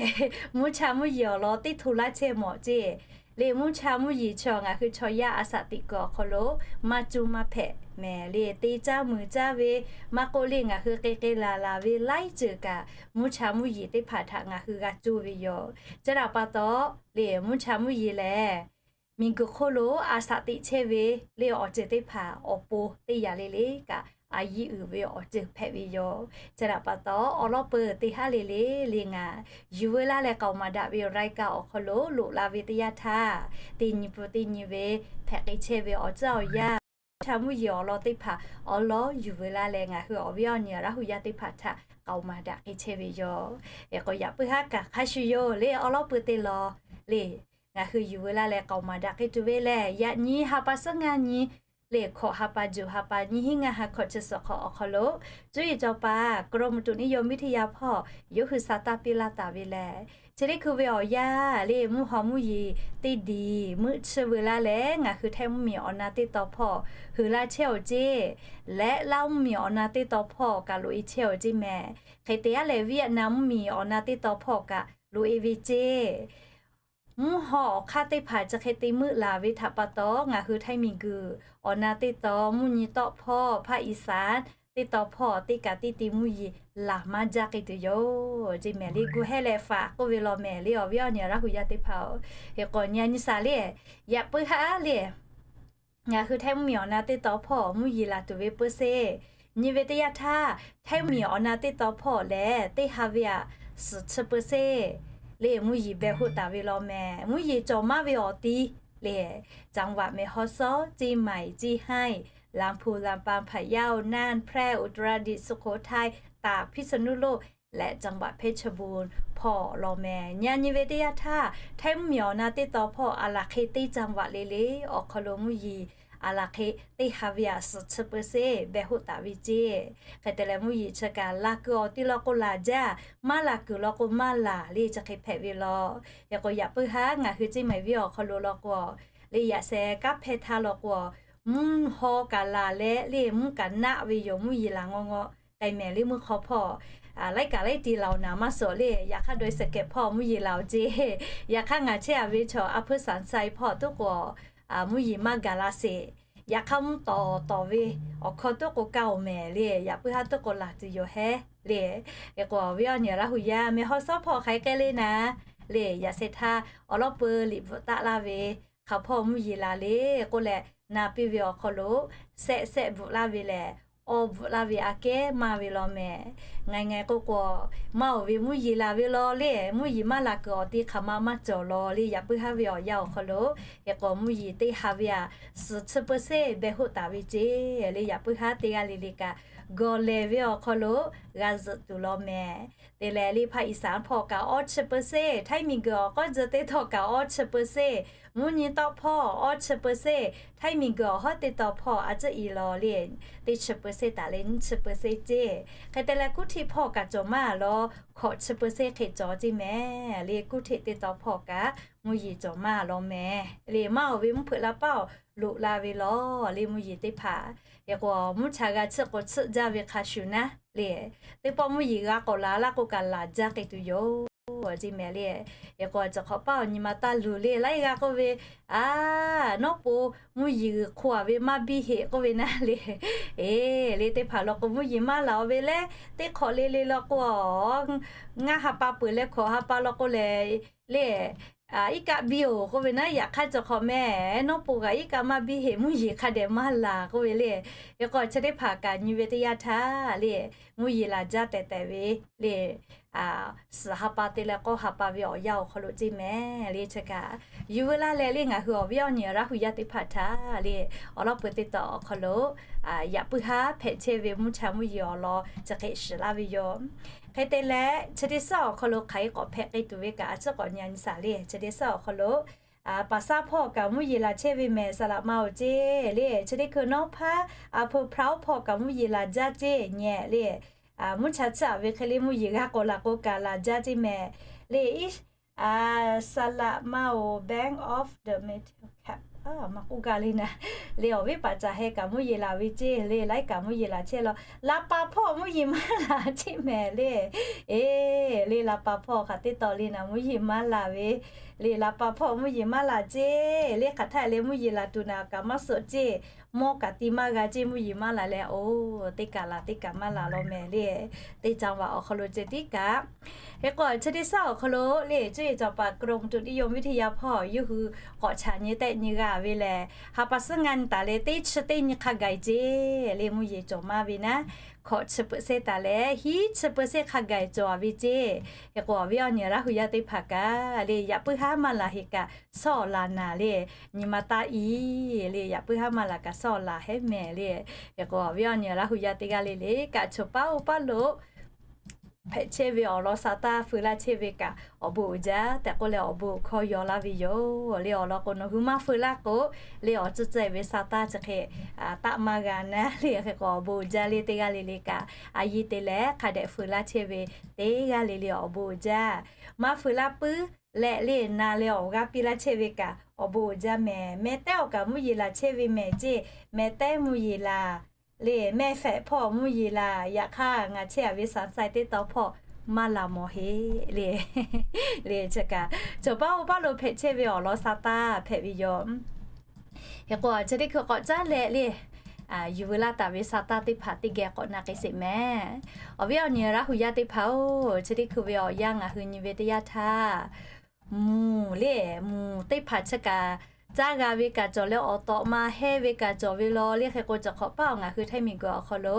mvuhˇ cha mvuhˇ yeˬ awˬ lawn teˇ hto laˇ chehˇ mawˬ ceˇ le. Mvuhˇ cha mvuhˇ yeˬ chaw ngaˬ hui chaw yaˇ a shaꞈ teꞈ kuiˬ awˬ hk'aw lo maˇ cuˇ maˇ hpehꞈ mehˍ le. Te caˇ muiˬ caˇ ve maˇ k'oˆ le, ngaˬ hui k'ai k'ai laˬ laˬ ve laiˉ ceuˬ kaꞈ mvuhˇ cha mvuhˇ yeˬ teˇ hpaˍ htaꞈ ngaˬ hui g'a cuˇ ve yoˬ. Chi htaꞈ pa taw le, mvuhˇ cha mvuhˇ yeˬ lehˬ miˬguiˬ hk'oˆ lo a shaꞈ teꞈ chehˇ ve le awˬ ceuˬ teˇ hpaˍ awˬ pon teˇ yanˇ le le kaꞈ a yiˇ uiˍ ve awˬ ceuˬ hpehꞈ ve yoˬ. Chi htaꞈ pa taw awˉ lawˉ peuˬ teˇ haˉ le le le ngaˬ yuˬ veu laˇ leh k'aoˍ maˍ daꞈ ve รายการ awˬ hk'aw lo loꞈ la ve teˇ yanˇ htaˇ, teˇ nyi pun teˇ nyi ve hpehꞈ k'ai chehˇ ve awˬ tcuhˉ awˬ yanˇ, mvuhˇ cha mvuhˇ yeˬ awˬ lawn teˇ hpaˍ awˉ lawˉ yuˬ veu laˇ leh ngaˬ hui awˬ viˉ awˬ nyi Laˇ hu yaˇ teˇ hpaˍ htaꞈ k'aoˍ maˍ daꞈ k'ai chehˇ ve yoˬ. Hk'e k'o yaꞈ puiˉ haˉ kaꞈ hk'a shuˍ yoˬ le, awˉ lawˉ peuˬ teˇ law le ngaˬ hui yuˬ veu laˇ leh k'aoˍ maˍ daꞈ k'ai tuˬ ve lehˬ, yaꞈ nyi ha pa suhˉ ngaˇ nyi le hkawꞈ ha pa juˬ ha pa nyiˇ hinˉ ngaˇ ha hkawꞈ chi suhˍ hk'awꞈ awˬ hk'aw lo cuˇ yiˍ cawˬ paˍ กรมอุตุนิยมวิทยา hpawˇ yawˇ hui sa taˇ piˇ laˇ taˍ ve lehˬ, chi teˇ hkui ve awˬ yanˇ le mvuhˇ haw mvuhˇ yeˬ teˇ diˬ meuˆ chiˇ veu laˇ leh ngaˬ hui Htaiˇ mvuhˇmiˬ awˬ na teˇ tawn hpawˇ heuˬ la chehˇ-oˬ ceˇ, leh Laˇ mvuhˇmiˬ awˬ na teˇ tawn hpawˇ kaꞈ loꞈ-e chehˇ-oˬ ceˇ mehˍ. Hk'e te aˉ lehˬ, Vietnam mvuhˇmiˬ awˬ na teˇ tawn hpawˇ kaꞈ loꞈ-e ve ceˇ. Mvuhˇ haw awˬ hk'aˇ teˇ hpaˍ chi hk'e te meuˆ laˬ ve htaꞈ pa taw, ngaˬ hui Htaiˇ miˬguiˬ awˬ na teˇ tawn mvuhˇ nyi tawˆ hpawˇ ภาคอีสาน teˇ tawn hpawˇ teˇ kaꞈ teˇ te mvuhˇ yeˬ laˬ maˇ jaˇ k'ai tuˬ yoˬ ceˇ mehˍ le. Gu hehˉ leh faꞈ k'oˆ ve law mehˍ le, awˬ viˉ awˬ nyi Laˇ hu yaˇ teˇ hpaˍ-oˬ. Hk'e k'o nyi a nyi shaˍ le, yaꞈ puiˉ haˉ le ngaˬ hui Htaiˇ mvuhˇmiˬ awˬ na teˇ tawn hpawˇ mvuhˇ yeˬ laˬ tuˬ ve peu seˇ. Nyi ve teˇ yanˇ htaˇ, Htaiˇ mvuhˇmiˬ awˬ na teˇ tawn hpawˇ lehˬ teˇ ha ve aꞈ suhˍ chi peu seˇ le mvuhˇ yeˬ beh hoˆ taˍ ve law mehˍ. Mvuhˇ yeˬ cawˬ maˇ ve awˬ ti le จังหวัดแม่ฮ่องสอน เชียงใหม่ เชียงราย ลำพูน ลำปาง พะเยา น่าน แพร่ อุตรดิตถ์ สุโขทัย ตาก พิษณุโลก และจังหวัดเพชรบูรณ์ hpawˇ law mehˍ. Nyi a nyi ve teˇ yanˇ htaˇ, Htaiˇ mvuhˇmiˬ awˬ na teˇ tawn hpawˇ aˬ laˬ hk'e teˇ จังหวัด le le awˬ hk'aw lo mvuhˇ yeˬ aˬ laˬ hk'e teˇ ha ve aꞈ suhˍ chi peu seˇ beh hoˆ taˍ ve ceˇ. Hk'e te leh mvuhˇ yeˬ chi kaꞈ laˬ kuiˬ awˬ ti law k'o laˬ jaˇ, maˇ laˬ kuiˬ law k'o maˇ laˬ le chi hk'e hpehꞈ ve law. Hk'e k'o yaꞈ puiˉ haˉ ngaˬ hui Ceˇ maiˍ venˇ awˬ hk'aw lo law k'o, le yaꞈ sheh kanˉ hpehˇ htaˇ law k'o, mvuhˇ haw kaꞈ laˬ leh le mvuhˇ kaꞈ naˆ ve yoˬ. Mvuhˇ yeˬ laˬ ngaw ngaw k'ai mehˍ le mvuhˇ hk'aw hpawˇ laiˉ kaꞈ laiˉ ti laˬ-oˬ naˍ maˇ suhˍ le. Yaꞈ hk'aˇ dawˇ shehˍ kehˬ hpawˇ mvuhˇ yeˬ laˬ-oˬ ceˇ. Yaꞈ hk'aˇ ngaˬ chehˇ-a ve chaw a hpuiˇ saˍ saiˍ hpawˇ tuˉ k'o, mvuhˇ yeˬ maˇ gaˬ la sheˍ. Yaꞈ hk'aˇ mvuhˇ tawˍ tawˍ ve awˬ hkawˇ tuˉ k'o kaˇ-oˬ mehˍ le. Yaꞈ puiˉ haˉ tuˉ k'o laˬ tuˬ yoˬ hehˉ le. Hk'e k'o awˬ viˉ awˬ nyi Laˇ hu yaˇ mehˍ haw sawˉ hpawˇ hk'aˬ hk'e k'ai le naˍ le, yaꞈ sheh htaˇ awˬ lawˉ peu liꞈ bvuhꞈ taˆ laˇ ve hk'aˬ hpawˇ mvuhˇ yeˬ laˬ le k'oˆ leh, na piˇ ve awˬ hk'aw lo sehˆ sehˆ bvuhꞈ laˇ ve lehˬ, awˬ bvuhꞈ laˇ ve aꞈ kehˉ maˇ ve law mehˍ. Ngaˬ ngaˬ k'oˆ k'o, maˇ-oˬ ve mvuhˇ yeˬ laˬ ve law le, mvuhˇ yeˬ maˇ laˬ kuiˬ awˬ ti hk'aˬ ma maˇ cawˬ law le. Yaꞈ puiˉ haˉ ve awˬ yanˇ awˬ hk'aw lo hk'e k'o mvuhˇ yeˬ teˇ ha ve aꞈ suhˍ chi peu seˇ beh hoˆ taˍ ve ceˇ le. Yaꞈ puiˉ haˉ teˇ g'aˇ le le kaꞈ gawˬ lehˬ ve awˬ hk'aw lo g'a zuhꞈ tuˬ law mehˍ. Te leh le ภาคอีสาน hpawˇ kaꞈ awˇ chi เปอร์เซ็นต์, htaiˇ miˬguiˬ awˬ k'awˇ tzuh teˇ htawˇ kaꞈ awˇ chi เปอร์เซ็นต์, mvuhˇ nyi tawˆ hpawˇ awˇ chi เปอร์เซ็นต์, htaiˇ miˬguiˬ awˬ hawˉ teˇ taw hpawˇ a ciˉ i law le, teˇ chi เปอร์เซ็นต์ taˍ leh nyiˇ chi เปอร์เซ็นต์ ceˇ. Hk'e te leh กรุงเทพ hpawˇ kaꞈ cawˬ maˇ law, hkawꞈ chi เปอร์เซ็นต์ hk'e cawˬ ceˇ mehˍ le. กรุงเทพ teˇ taw hpawˇ kaꞈ mvuhˇ yeˬ cawˬ maˇ law mehˍ le. Maˇ oˬ ve mvuhˇ hpeuꞈ la paˇ oˬ loꞈ la ve law le mvuhˇ yeˬ teˇ hpaˍ. Hk'e k'o mvuhˇ cha g'a chiˇ k'o chiˇ jaˇ ve hk'a shuˍ naˉ le, teˇ pawˆ mvuhˇ yeˬ g'a k'awꞈ laˬ laˇ k'o kaꞈ laˬ jaˇ k'ai tuˬ yoˬ ceˇ mehˍ le. Hk'e k'o cawˬ hk'awꞈ paˇ awˬ nyi ma taˇ luˬ le laiˉ g'a k'oˆ ve, a, nawˉ po mvuhˇ yeˬ g'uiˬ hk'oˆ a ve maˇ biˇ heꞈ k'oˆ ve naˉ le. Eˬ le teˇ hpaˍ law k'o mvuhˇ yeˬ maˇ laˬ oˬ ve leh, teˇ hk'awꞈ le le law k'o, ngaˇ ha pa peuˬ leh hkawꞈ ha pa law k'o lehˬ le, iˉ kaˆ biˇ oˬ k'oˆ ve naˉ. Yaꞈ hk'aˇ cawˬ hk'awꞈ mehˍ, nawˉ po kaꞈ iˉ kaˆ maˇ biˇ heꞈ mvuhˇ yeˬ hk'a dehꞈ maˇ laˬ k'oˆ ve le. Hk'e k'o chi teˇ hpaˍ kaꞈ nyi ve teˇ yanˇ htaˇ le, mvuhˇ yeˬ laˬ jaˇ tehꞈ tehꞈ ve le, suhˍ ha pa te leh k'awˇ ha pa ve awˬ yanˇ awˬ hk'aw lo ceˇ mehˍ le. Chi kaꞈ yuˬ veu laˇ leh le ngaˬ hui awˬ viˉ awˬ nyi Laˇ hu yaˇ teˇ hpaˍ htaꞈ le awˬ lawn peuˬ teˇ taw awˬ hk'aw lo yaꞈ puiˉ haˉ hpehꞈ chehˇ ve mvuhˇ cha mvuhˇ yeˬ awˬ lawn chi hk'e shiˍ laˇ ve yoˬ. Hk'e te leh chi teˇ suhˉ awˬ hk'aw lo hk'aˬ hk'e k'awꞈ hpehꞈ k'ai tuˬ ve kaꞈ a ciˉ k'awꞈ nyi a nyi shaˍ le. Chi teˇ suhˉ awˬ hk'aw lo Paˍsaˇ hpawˇ kaꞈ mvuhˇ yeˬ laˬ chehˇ ve mehˍ, Saˍ laꞈ ma oˬ ceˇ le. Chi teˇ hkui Nawˉ hpaˇ, a hpu hpraoˉ hpawˇ kaꞈ mvuhˇ yeˬ laˬ jaˇ ceˇ nyehˬ le. Mvuhˇ cha chiˇ aꞈ ve hk'e le mvuhˇ yeˬ g'a k'awꞈ laˬ k'o kaꞈ laˬ jaˇ ceˇ mehˍ le. Saˍ laꞈ ma oˬ Bank of the Middle Cape maˇ k'oˆ gaˇ le naˉ le. Awˬ viˉ paˍ caˬ heh kaꞈ mvuhˇ yeˬ laˬ ve ceˇ le. Laiˉ kaꞈ mvuhˇ yeˬ laˬ chehˇ law. Laˍ paˍ hpawˇ mvuhˇ yeˬ maˇ laˬ ceˇ mehˍ le. Eˬ le, laˍ paˍ hpawˇ hk'aˬ teˇ taw le naˉ mvuhˇ yeˬ maˇ laˬ ve le. Laˍ paˍ hpawˇ mvuhˇ yeˬ maˇ laˬ ceˇ le. Hk'aˬ htaˇ le mvuhˇ yeˬ laˬ tuˬ naˬ kaꞈ maˇ suhˍ ceˇ, mawˇ kaꞈ ti maˇ g'a ceˇ, mvuhˇ yeˬ maˇ laˬ leh, oˬ, teˇ kaꞈ laˬ teˇ kaꞈ maˇ laˬ law mehˍ le. Teˇ caˇ vaꞈ awˬ hk'aw lo ceh tiˉ kaꞈ Hk'e k'o chi teˇ suhˉ awˬ hk'aw lo le cuˇ yiˍ cawˬ paˍ กรมอุตุนิยมวิทยา hpawˇ yawˇ hui k'awꞈ chaꞈ nyi tehˆ nyi g'a ve lehˬ, ha pa suhˉ ngaˇ nyi taˍ leh teˇ chi teˇ nyi hk'a gaˬ ceˇ le mvuhˇ yeˬ cawˬ maˇ ve naˉ, hkawꞈ chi เปอร์เซ็นต์ taˍ leh hiˉ chi เปอร์เซ็นต์ hk'a gaˬ cawˬ a ve ceˇ. Hk'e k'o awˬ viˉ awˬ nyi Laˇ hu yaˇ teˇ hpaˍ kaꞈ le yaꞈ puiˉ haˉ maˇ laˬ heˆ kaꞈ sawˉ laˬ naˍ le, nyi ma taˇ i le yaꞈ puiˉ haˉ maˇ laˬ kaꞈ sawˉ laˬ hehˉ mehˍ le. Hk'e k'o awˬ viˉ awˬ nyi Laˇ hu yaˇ teˇ g'aˇ le le kaꞈ choˬ paˉ oˇ paˉ lo hpehꞈ chehˇ ve awˬ lawn sa taˇ feu laˇ chehˇ ve kaꞈ awˬ bon uiˍ jaˇ tehꞈ k'oˆ leh awˬ bon hkawˇ yaw laˇ ve yoˬ le. Awˬ lawn k'o nawˬ hui maˇ feu laˇ k'o le awˬ tcuhˇ tcuhˇ ve sa taˇ chi hk'e taˆ maˇ g'a naˉ le. Hk'e k'o awˬ bon uiˍ jaˇ le teˇ g'aˇ le le kaꞈ a yiˇ te leh hk'a dehꞈ feu laˇ chehˇ ve teˇ g'aˇ le le awˬ bon uiˍ jaˇ. Maˇ feu laˇ puiˉ leh le na leh awˬ g'aˇ piˇ laˇ chehˇ ve kaꞈ awˬ bon uiˍ jaˇ mehˍ. Meh tehˉ awˬ kaꞈ mvuhˇ yeˬ laˬ chehˇ ve mehˍ ceˇ, meh tehˉ mvuhˇ yeˬ laˬ le, meh fehꞈ hpawˇ mvuhˇ yeˬ laˬ. Yaꞈ hk'aˇ ngaˬ chehˇ a ve สามไซ teˇ taw hpawˇ maˇ laˬ mawˬ heˆ le. Le chi kaꞈ choˬ paˉ oˇ paˉ lo hpehꞈ chehˇ ve awˬ lawn sa taˇ hpehꞈ ve yoˬ. Hk'e k'o chi teˇ hkui k'awꞈ caˉ leh le yuˬ veu laˇ taˍ ve sa taˇ teˇ hpaˍ teˇ geh k'awꞈ na k'ai sheˍ mehˍ. Awˬ viˉ awˬ nyi Laˇ hu yaˇ teˇ hpaˍ oˬ, chi teˇ hkui ve awˬ yanˇ ngaˬ hui nyi ve teˇ yanˇ htaˇ mvuhˇ le, mvuhˇ teˇ hpaˍ chi kaꞈ caˇ g'a ve kaꞈ cawˬ leh awˬ tawꞈ ma hehˇ ve kaꞈ cawˬ ve law le. Hk'e k'o cawˬ hk'awꞈ paˇ awˬ ngaˬ hui htaiˇ miˬguiˬ awˬ hk'aw lo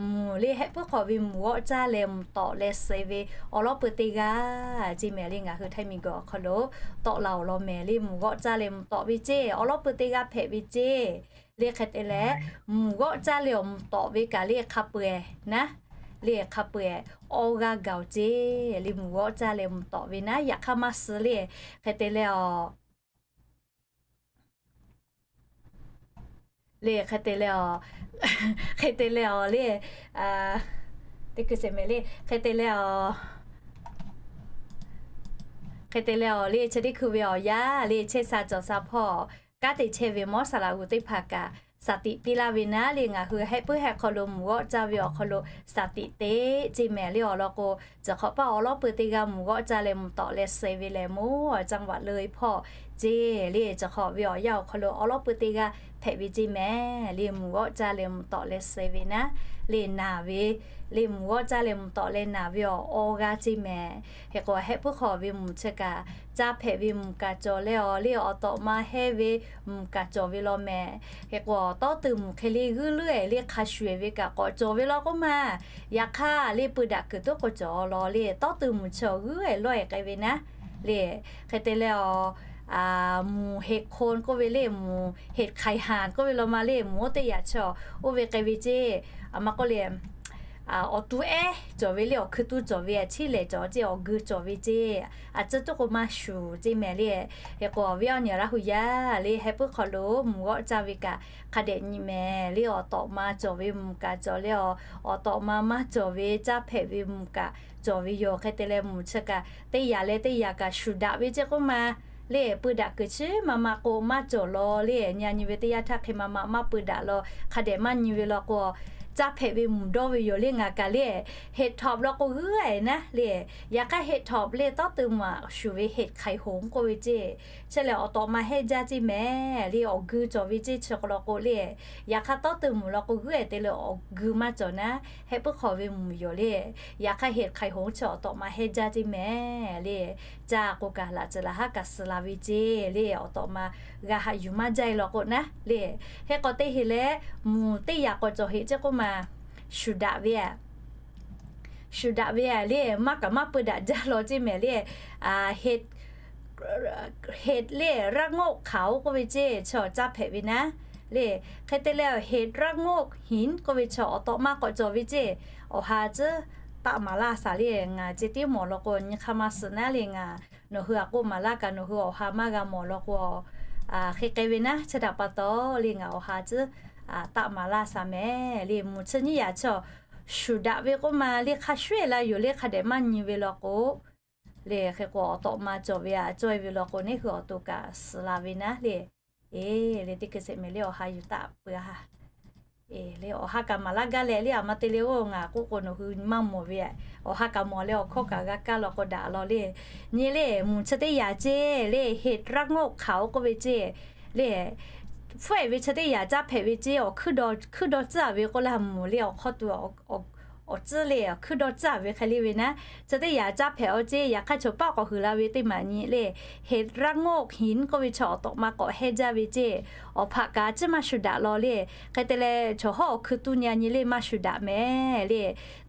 mvuhˇ le hehˆ puiˉ hk'awꞈ ve mvuhˇ g'awˆ caˇ leh mvuhˇ tawꞈ leh suh ve awˬ lawn peuˬ teˇ g'aˇ ceˇ mehˍ le. Ngaˬ hui htaiˇ miˬguiˬ awˬ hk'aw lo tawˆ la awˬ lawn mehˍ le, mvuhˇ g'awˆ caˇ leh mvuhˇ tawꞈ ve ceˇ, awˬ lawn peuˬ teˇ g'aˇ hpehꞈ ve ceˇ le. Hk'e te leh mvuhˇ g'awˆ caˇ leh awˬ mvuhˇ tawꞈ ve kaꞈ le hk'a peu-eˬ naˉ, le hk'a peu-eˬ awˇ g'aˇ gaˬ oˬ ceˇ le. Mvuhˇ g'awˆ caˇ leh mvuhˇ tawꞈ ve naˉ yaꞈ hk'aˇ maˇ suh le. Hk'e te leh awˬ le hk'e te leh awˬ, hk'e te leh awˬ le, teˇ hkui sheˍ mehˍ le, hk'e te leh awˬ, hk'e te leh awˬ le chi teˇ hkui ve awˬ yanˇ le chehˇ sha cawˬ sha hpawˇ kanˉ te chehˇ ve mawˇ saˍ laꞈ g'uˬ teˇ hpaˍ kaꞈ shaˍ tiꞈ piˇ laˇ ve naˉ le. Ngaˬ hui hehˆ puiˉ hehˆ hk'aw lo mvuhˇ g'awˆ caˇ ve awˬ hk'aw lo shaˍ tiꞈ te ceˇ mehˍ le. Awˬ lawn k'o cawˬ hk'awꞈ paˇ awˬ lawn peuˬ teˇ g'aˇ mvuhˇ g'awˆ caˇ leh mvuhˇ tawꞈ leh suh ve lehˬ mawˇ จังหวัดเลย hpawˇ ceˇ le. Cawˬ hk'awꞈ ve awˬ yanˇ awˬ hk'aw lo awˬ lawn peuˬ teˇ g'aˇ hpehꞈ ve ceˇ mehˍ le. Mvuhˇ g'awˆ caˇ leh mvuhˇ tawꞈ leh suh ve naˉ le naˍ ve le, mvuhˇ g'awˆ caˇ leh mvuhˇ tawꞈ leh naˍ ve awˬ awˇ g'aˇ ceˇ mehˍ. Hk'e k'o hehˆ puiˉ hk'awꞈ ve mvuhˇ chi kaꞈ caˇ hpehꞈ ve mvuhˇ kaꞈ cawˬ leh awˬ le awˬ tawꞈ ma hehˇ ve mvuhˇ kaꞈ cawˬ ve law mehˍ. Hk'e k'o tawˇ tuˬ mvuhˇ hk'e le g'uiˇ leuˉ-e le hk'a shuˍ-e ve kaꞈ k'awꞈ cawˬ ve law k'oˆ ma. Yaꞈ hk'aˇ le peu daꞈ kuiˬ tuˉ k'o cawˬ law le tawˇ tuˬ mvuhˇ chi awˬ g'uiˇ-e lawˇ-e k'ai ve naˉ le. Hk'e te leh awˬ mvuhˇ heˆ hkon k'oˆ ve le, mvuhˇ heˆ hk'aiˬ haˍ k'oˆ ve law ma le, mvuhˇ oˇ teˇ yaꞈ chi oˇ ve k'ai ve ceˇ. A ma k'oˆ le awˬ tu ehˉ cawˬ ve le, awˬ hkui tu cawˬ ve a, chiˇ lehˍ cawˬ ceˇ, awˬ geu cawˬ ve ceˇ. A tcuhˇ tuˉ k'o maˇ shuˍ ceˇ mehˍ le. Hk'e k'o awˬ viˉ awˬ nyi Laˇ hu yaˇ le, heh puiˉ hk'aw lo mvuhˬ g'awˆ caˇ ve kaꞈ hk'a dehꞈ nyi mehˍ le. Awˬ tawꞈ ma cawˬ ve mvuhˬ kaꞈ cawˬ le, awˬ tawꞈ ma maˇ cawˬ ve caˇ hpehꞈ ve mvuhˬ kaꞈ cawˬ ve yoˬ. Hk'e te leh mvuhˬ chi kaꞈ teˇ yanˇ leh teˇ yanˇ kaꞈ shuˍ daꞈ ve ceˇ k'oˆ ma le, peu daꞈ kuiˬ chi maˇ maˇ k'o maˇ cawˬ law le. Nyi a nyi ve teˇ yanˇ htaˇ hk'e maˇ maˇ maˇ peu daꞈ law, hk'a dehꞈ maˇ nyi ve law k'o, caˇ hpehꞈ ve mvuhˬ dawˇ ve yoˬ le. Ngaˬ kaꞈ le, เห็ดถอบ law k'o g'uiˇ-e naˉ le. Yaꞈ hk'aˇ เห็ดถอบ le tawˉ teuˬ mvuhˬ shuˍ ve เห็ดไข่หงส์ k'oˆ ve ceˇ. Chi lehˬ awˬ tawꞈ ma hehnˇ jaˇ ceˇ mehˍ le, awˬ geu cawˬ ve ceˇ chi k'o law k'o le. Yaꞈ hk'aˇ tawˉ teuˬ mvuhˬ law k'o g'uiˇ-e te le, awˬ geu maˇ cawˬ naˉ, heh puiˉ hk'aw ve mvuhˬ yoˬ le. Yaꞈ hk'aˇ เห็ดไข่หงส์ chi awˬ tawꞈ ma hehnˇ jaˇ ceˇ mehˍ le. Caˇ k'o kaꞈ laꞈ tcuhˍ laꞈ haˉ kaꞈ suh la ve ceˇ le. Awˬ tawꞈ ma g'a haꞈ yuˬ maˇ jaˇ-e law k'o naˉ le. Hk'e k'o teˇ heˍ leh mvuhˬ teˇ yanˇ k'awꞈ cawˬ heꞈ ceˇ k'oˆ ma, shuˍ daꞈ ve a shuˍ daꞈ ve a le, maˇ kaꞈ maˇ peu daꞈ jaˇ law ceˇ mehˍ le. เห็ด le รากงอกขาว k'oˆ ve ceˇ chi awˬ caˇ hpehꞈ ve naˉ le. Hk'e te leh เห็ดรากงอกหิน k'oˆ ve chi awˬ tawꞈ ma k'awꞈ cawˬ ve ceˇ. Awˬ ha tcuhˉ taˆ maˍ laˇ shaˍ le. Ngaˬ ceh tiˉ mawˬ law k'o nyi hk'aˇ maˇ suh naˉ le, ngaˬ nawˬ hui a k'oˆ maˍ laˇ kaꞈ nawˬ hui awˬ ha maˇ g'a mawˬ law k'o, hk'e k'ai ve naˉ chi htaꞈ pa taw le ngaˬ awˬ ha tcuhˉ taˆ maˍ laˇ shaˍ mehˍ le. Mvuhˬ chi nyiˇ yaꞈ chi shuˍ daꞈ ve k'oˆ ma le, hk'a shuˍ-e la yoˬ le, hk'a dehꞈ maˇ nyi ve law k'o le. Hk'e k'o awˬ tawꞈ ma cawˬ ve a cawˇ-e ve law k'o neˇ hui awˬ to kaꞈ suh la ve naˉ le. E, le teˇ hkui sheˍ mehˍ le awˬ ha yuˬ taˆ peuˬ-a. E, le awˬ ha kaꞈ maˍ laˇ gaˇ leh le, a ma te le oˇ ngaˬ k'oˆ k'o nawˬ hui maˇ mawˬ ve a. Awˬ ha kaꞈ mawˬ leh awˬ hkawˇ kaꞈ g'a kaˇ law k'o daꞈ law le. Nyi le mvuhˬ chi teˇ yaꞈ ceˇ le, เห็ดรากงอกขาว k'oˆ ve ceˇ le. Hpfuhˆ-e ve chi teˇ yaꞈ caˇ hpehꞈ ve ceˇ, awˬ hkuiˇ dawˇ tcuhˉ-a ve k'oˆ laˇ mvuhˬ le, awˬ hk'aw tuˬ awˬ tcuhˉ le, awˬ hkuiˇ dawˇ tcuhˉ-a ve hk'e le ve naˉ, chi teˇ yaꞈ caˇ hpehꞈ-aw ceˇ. Yaꞈ hk'aˇ chaw paˆ k'awꞈ huiˍ la ve teˇ maˬ nyi le, เห็ดรากงอกหิน k'oˆ ve chi awˬ tawꞈ ma k'awꞈ hehnˇ jaˇ ve ceˇ. Awˬ hpaꞈ kaꞈ a ciˉ maˇ shuˍ daꞈ law le. Hk'e te leh chaw hawˉ awˬ hkuiˇ tuˉ nyi a nyi le maˇ shuˍ daꞈ mehˍ le.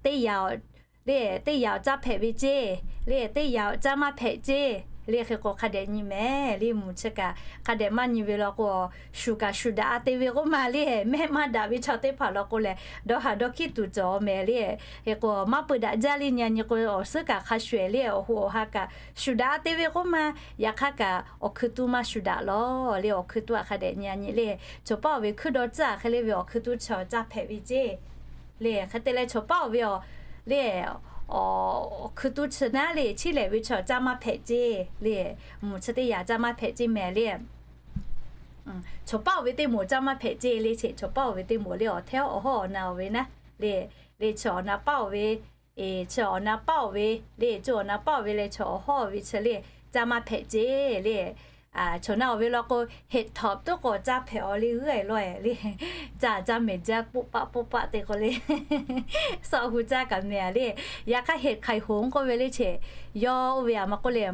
Teˇ yaꞈ le, teˇ yaꞈ caˇ hpehꞈ ve ceˇ le, teˇ yaꞈ caˇ maˇ hpehꞈ ceˇ le. Hk'e k'o hk'a dehꞈ nyi mehˍ le. Mvuhˬ chi kaꞈ hk'a dehꞈ maˇ nyi ve law k'o, shuˍ kaꞈ shuˍ daꞈ-a te ve k'oˆ ma le, mehˆ maˇ daꞈ ve chaw teˇ hpaˍ law k'o lehˬ dawˇ haˍ dawˇ hkiˆ tuˬ cawˬ mehˍ le. Hk'e k'o maˇ peu daꞈ jaˇ le. Nyi a nyi k'o awˬ suhˉ kaꞈ hk'a shuˍ-e le, awˬ hoꞈ awˬ ha kaꞈ shuˍ daꞈ-a te ve k'oˆ ma, yaꞈ hk'aˇ kaꞈ awˬ hkuiˇ tuˉ maˇ shuˍ daꞈ law le. Awˬ hkuiˇ tuˉ a hk'a dehꞈ nyi a nyi le. Chaw paˆ-oˬ ve hkuiˇ dawˇ tcuhˉ-a hk'e le ve awˬ hkuiˇ tuˉ chi caˇ hpehꞈ ve ceˇ le. Hk'e te leh chaw paˆ-oˬ ve a le, awˬ hkuiˇ tuˉ chi naˉ le, chiˇ lehˍ ve chi caˇ maˇ hpehꞈ ceˇ le. Mvuhˬ chi teˇ yaꞈ caˇ maˇ hpehꞈ ceˇ mehˍ le. Chaw paˆ-oˬ ve teˇ moˍ caˇ maˇ hpehꞈ ceˇ le. Chi chaw paˆ-oˬ ve teˇ moˍ le, awˬ htehˉ awˬ hawˉ awˬ na-oˬ ve naˉ le. Le chi awˬ na paˆ-oˬ ve, e, chi awˬ na paˆ-oˬ ve le, chi awˬ na paˆ-oˬ ve leh chi awˬ hawˉ-oˬ ve chi le, caˇ maˇ hpehꞈ ceˇ le. Chaw na-oˬ ve law k'o เห็ดถอบ tuˉ k'awꞈ caˇ hpehꞈ-aw le, g'uiˇ-e lawˇ-e le. Caˇ caˇ mehˍ jaˇ, poˆ paˆ poˆ paˆ te k'o le, sawˆ hu caˇ kaꞈ mehˍ le. Yaꞈ hk'aˇ เห็ดไข่หงส์ k'oˆ ve le chi, yawˇ oˇ ve a maˇ k'oˆ le,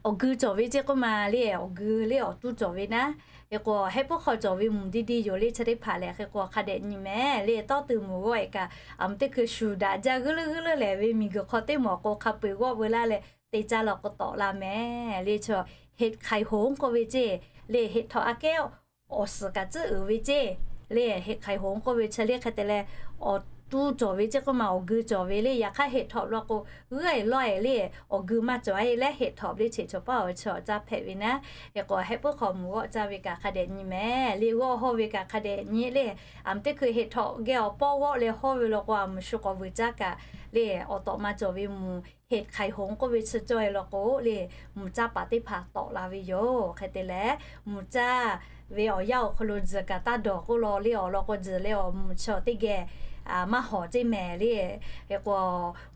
awˬ geu cawˬ ve ceˇ k'oˆ ma le, awˬ geu le awˬ tuˉ cawˬ ve naˉ. Hk'e k'o heh puiˉ hk'aw cawˬ ve mvuhˬ di di yoˬ le. Chi teˇ hpaˍ lehˬ hk'e k'o hk'a dehꞈ nyi mehˍ le. Tawˇ tuˬ mvuhˬ g'awˆ-e kaꞈ a mvuhˬ teˇ hkui shuˍ daꞈ jaˇ g'uiˇ leuˉ g'uiˇ leuˉ lehˍ ve miˬguiˬ hk'aw teˇ moˍ k'o hk'a peu-eˬ g'awˆ veu laˇ leh te caˇ law k'o tawꞈ la mehˍ le. Chi เห็ดไข่หงส์ k'oˆ ve ceˇ le, เห็ดถอบ aꞈ kehˉ awˬ suhˍ kaꞈ tcuhˉ uiˍ ve ceˇ le. เห็ดไข่หงส์ k'oˆ ve chi le hk'e te leh awˬ tuˉ cawˬ ve ceˇ k'oˆ ma, awˬ geu cawˬ ve le. Yaꞈ hk'aˇ เห็ดถอบ law k'o g'uiˇ-e lawˇ-e le, awˬ geu maˇ cawˬ-e leh เห็ดถอบ le chi chaw paˆ-oˬ ve chi awˬ caˇ hpehꞈ ve naˉ. Hk'e k'o heh puiˉ hk'aw mvuhˬ g'awˆ caˇ ve kaꞈ hk'a dehꞈ nyi mehˍ le. G'awˆ hawˇ ve kaꞈ hk'a dehꞈ nyi le. A mvuhˬ teˇ hkui เห็ดถอบ geh awˬ pawˇ g'awˆ leh hawˇ ve law k'o a mvuhˬ shu k'awꞈ vuiˬ caˇ kaꞈ le, awˬ tawꞈ ma cawˬ ve mvuhˬ เห็ดไข่หงส์ k'oˆ ve chi cawˇ-e law k'o le, mvuhˬ caˇ paˍ teˇ hpaˍ tawꞈ la ve yoˬ. Hk'e te leh mvuhˬ caˇ ve awˬ yanˇ awˬ hk'aw lo tzuhˬ kaꞈ taˇ dawˬ k'oˆ law le. Awˬ lawn k'o tzuhˬ leh awˬ mvuhˬ chi teˇ geh maˇ hawˍ ceˇ mehˍ le. Hk'e k'o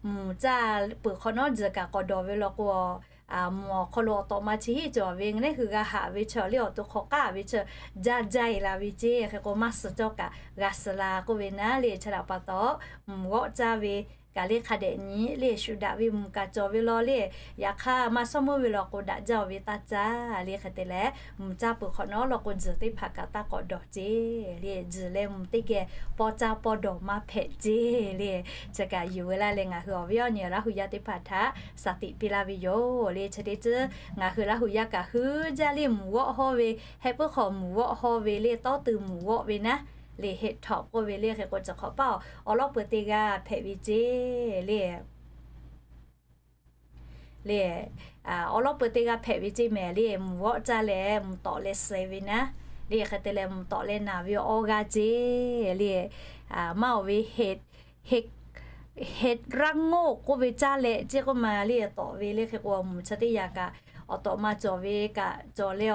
mvuhˬ caˇ peuˬ hk'awꞈ nawˉ tzuhˬ kaꞈ k'awꞈ dawˬ ve law k'o, mvuhˬ awˬ hk'aw lo awˬ tawꞈ ma chi hiˉ cawˬ ve, neˇ hui g'a haꞈ ve chi le awˬ to hk'awꞈ k'aˉ ve chi jaˇ jaˇ-e la ve ceˇ. Hk'e k'o maˇ suh cawˇ kaꞈ g'a suh la k'oˆ ve naˉ le. Chi htaꞈ pa taw mvuhˬ g'awˆ caˇ ve kaꞈ le hk'a dehꞈ nyi le. Shu daꞈ ve mvuhˬ kaꞈ cawˬ ve law le. Yaꞈ hk'aˇ maˇ shawˉ mawˇ ve law k'o daꞈ jaˇ-oˬ ve taˇ caˇ le. Hk'e te leh mvuhˬ caˇ peuˬ hk'awꞈ nawˉ law k'o tzuhˬ teˇ hpaˍ kaꞈ taˇ k'awꞈ dawˬ ceˇ le. Tzuhˬ leh mvuhˬ teˇ geh pawˇ caˇ pawˇ dawˬ maˇ hpehꞈ ceˇ le. Chi kaꞈ yuˬ ve laˇ leh ngaˬ hui awˬ viˉ awˬ nyi Laˇ hu yaˇ teˇ hpaˍ htaꞈ shaˍ tiꞈ piˇ laˇ ve yoˬ le. Chi teˇ ceuˬ ngaˬ hui Laˇ hu yaˇ kaꞈ hui jaˇ le mvuhˬ g'awˆ hawˇ ve, heh puiˉ hk'aw mvuhˬ g'awˆ hawˇ ve le, tawˇ tuˬ mvuhˬ g'awˆ ve naˉ le, head top k'oˆ ve le hk'e k'o, chi hk'awꞈ paˇ awˬ lawn peuˬ teˇ g'aˇ hpehꞈ ve ceˇ le. Le, awˬ lawn peuˬ teˇ g'aˇ hpehꞈ ve ceˇ mehˍ le, mvuhˬ g'awˆ caˇ leh mvuhˬ tawꞈ leh suh ve naˉ, le hk'e te leh mvuhˬ tawꞈ leh naˬ ve awˇ g'aˇ ceˇ le. Maˇ oˬ ve head, head, head raˇ ngoˆ k'oˆ ve caˇ leh ceˇ k'oˆ ma le, tawꞈ ve le hk'e k'o, mvuhˬ chi teˇ yanˇ kaꞈ awˬ tawꞈ ma cawˬ ve kaꞈ cawˬ leh,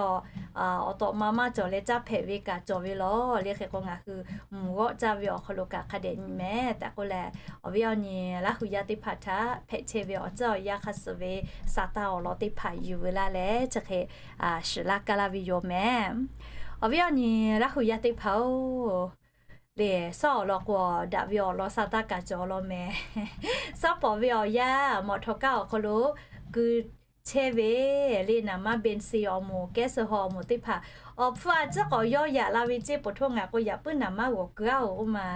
awˬ tawꞈ ma maˇ cawˬ leh caˇ hpehꞈ ve kaꞈ cawˬ ve lawˬ. Le hk'e k'o, ngaˬ hui mvuhˬ g'awˆ caˇ ve awˬ hk'aw lo kaꞈ hk'a dehꞈ nyi mehˍ tehꞈ k'oˆ leh, awˬ viˉ awˬ nyi Laˇ hu yaˇ teˇ hpaˍ htaꞈ hpehꞈ chehˇ ve awˬ ceuˬ awˬ yanˇ hk'a suhˍ ve sa taˇ awˬ lawn teˇ hpaˍ yuˬ ve laˇ leh chi hk'e shiˍ laˇ kaˇ laˇ ve yoˬ mehˍ. Awˬ viˉ awˬ nyi Laˇ hu yaˇ teˇ hpaˍ-oˬ, le, sawˉ awˬ lawn k'o, daꞈ ve awˬ lawn sa taˇ kaꞈ cawˬ law mehˍ. Sawˉ pawˍ ve awˬ yanˇ mawꞈ htawꞈ kaˇ awˬ hk'aw lo ku chehˇ ve le, naˍ maˇ เบนซิน awˬ moˍ, แก๊สโซฮอล์ awˬ moˍ teˇ hpaˍ awˬ hpfuhˇ a ciˉ k'awꞈ yawˇ yaꞈ la ve ceˇ. Poˬ htoˇ ngaˬ k'o, yaꞈ puiˉ naˍ maˇ g'awˬ ku aˉ-oˬ k'oˆ ma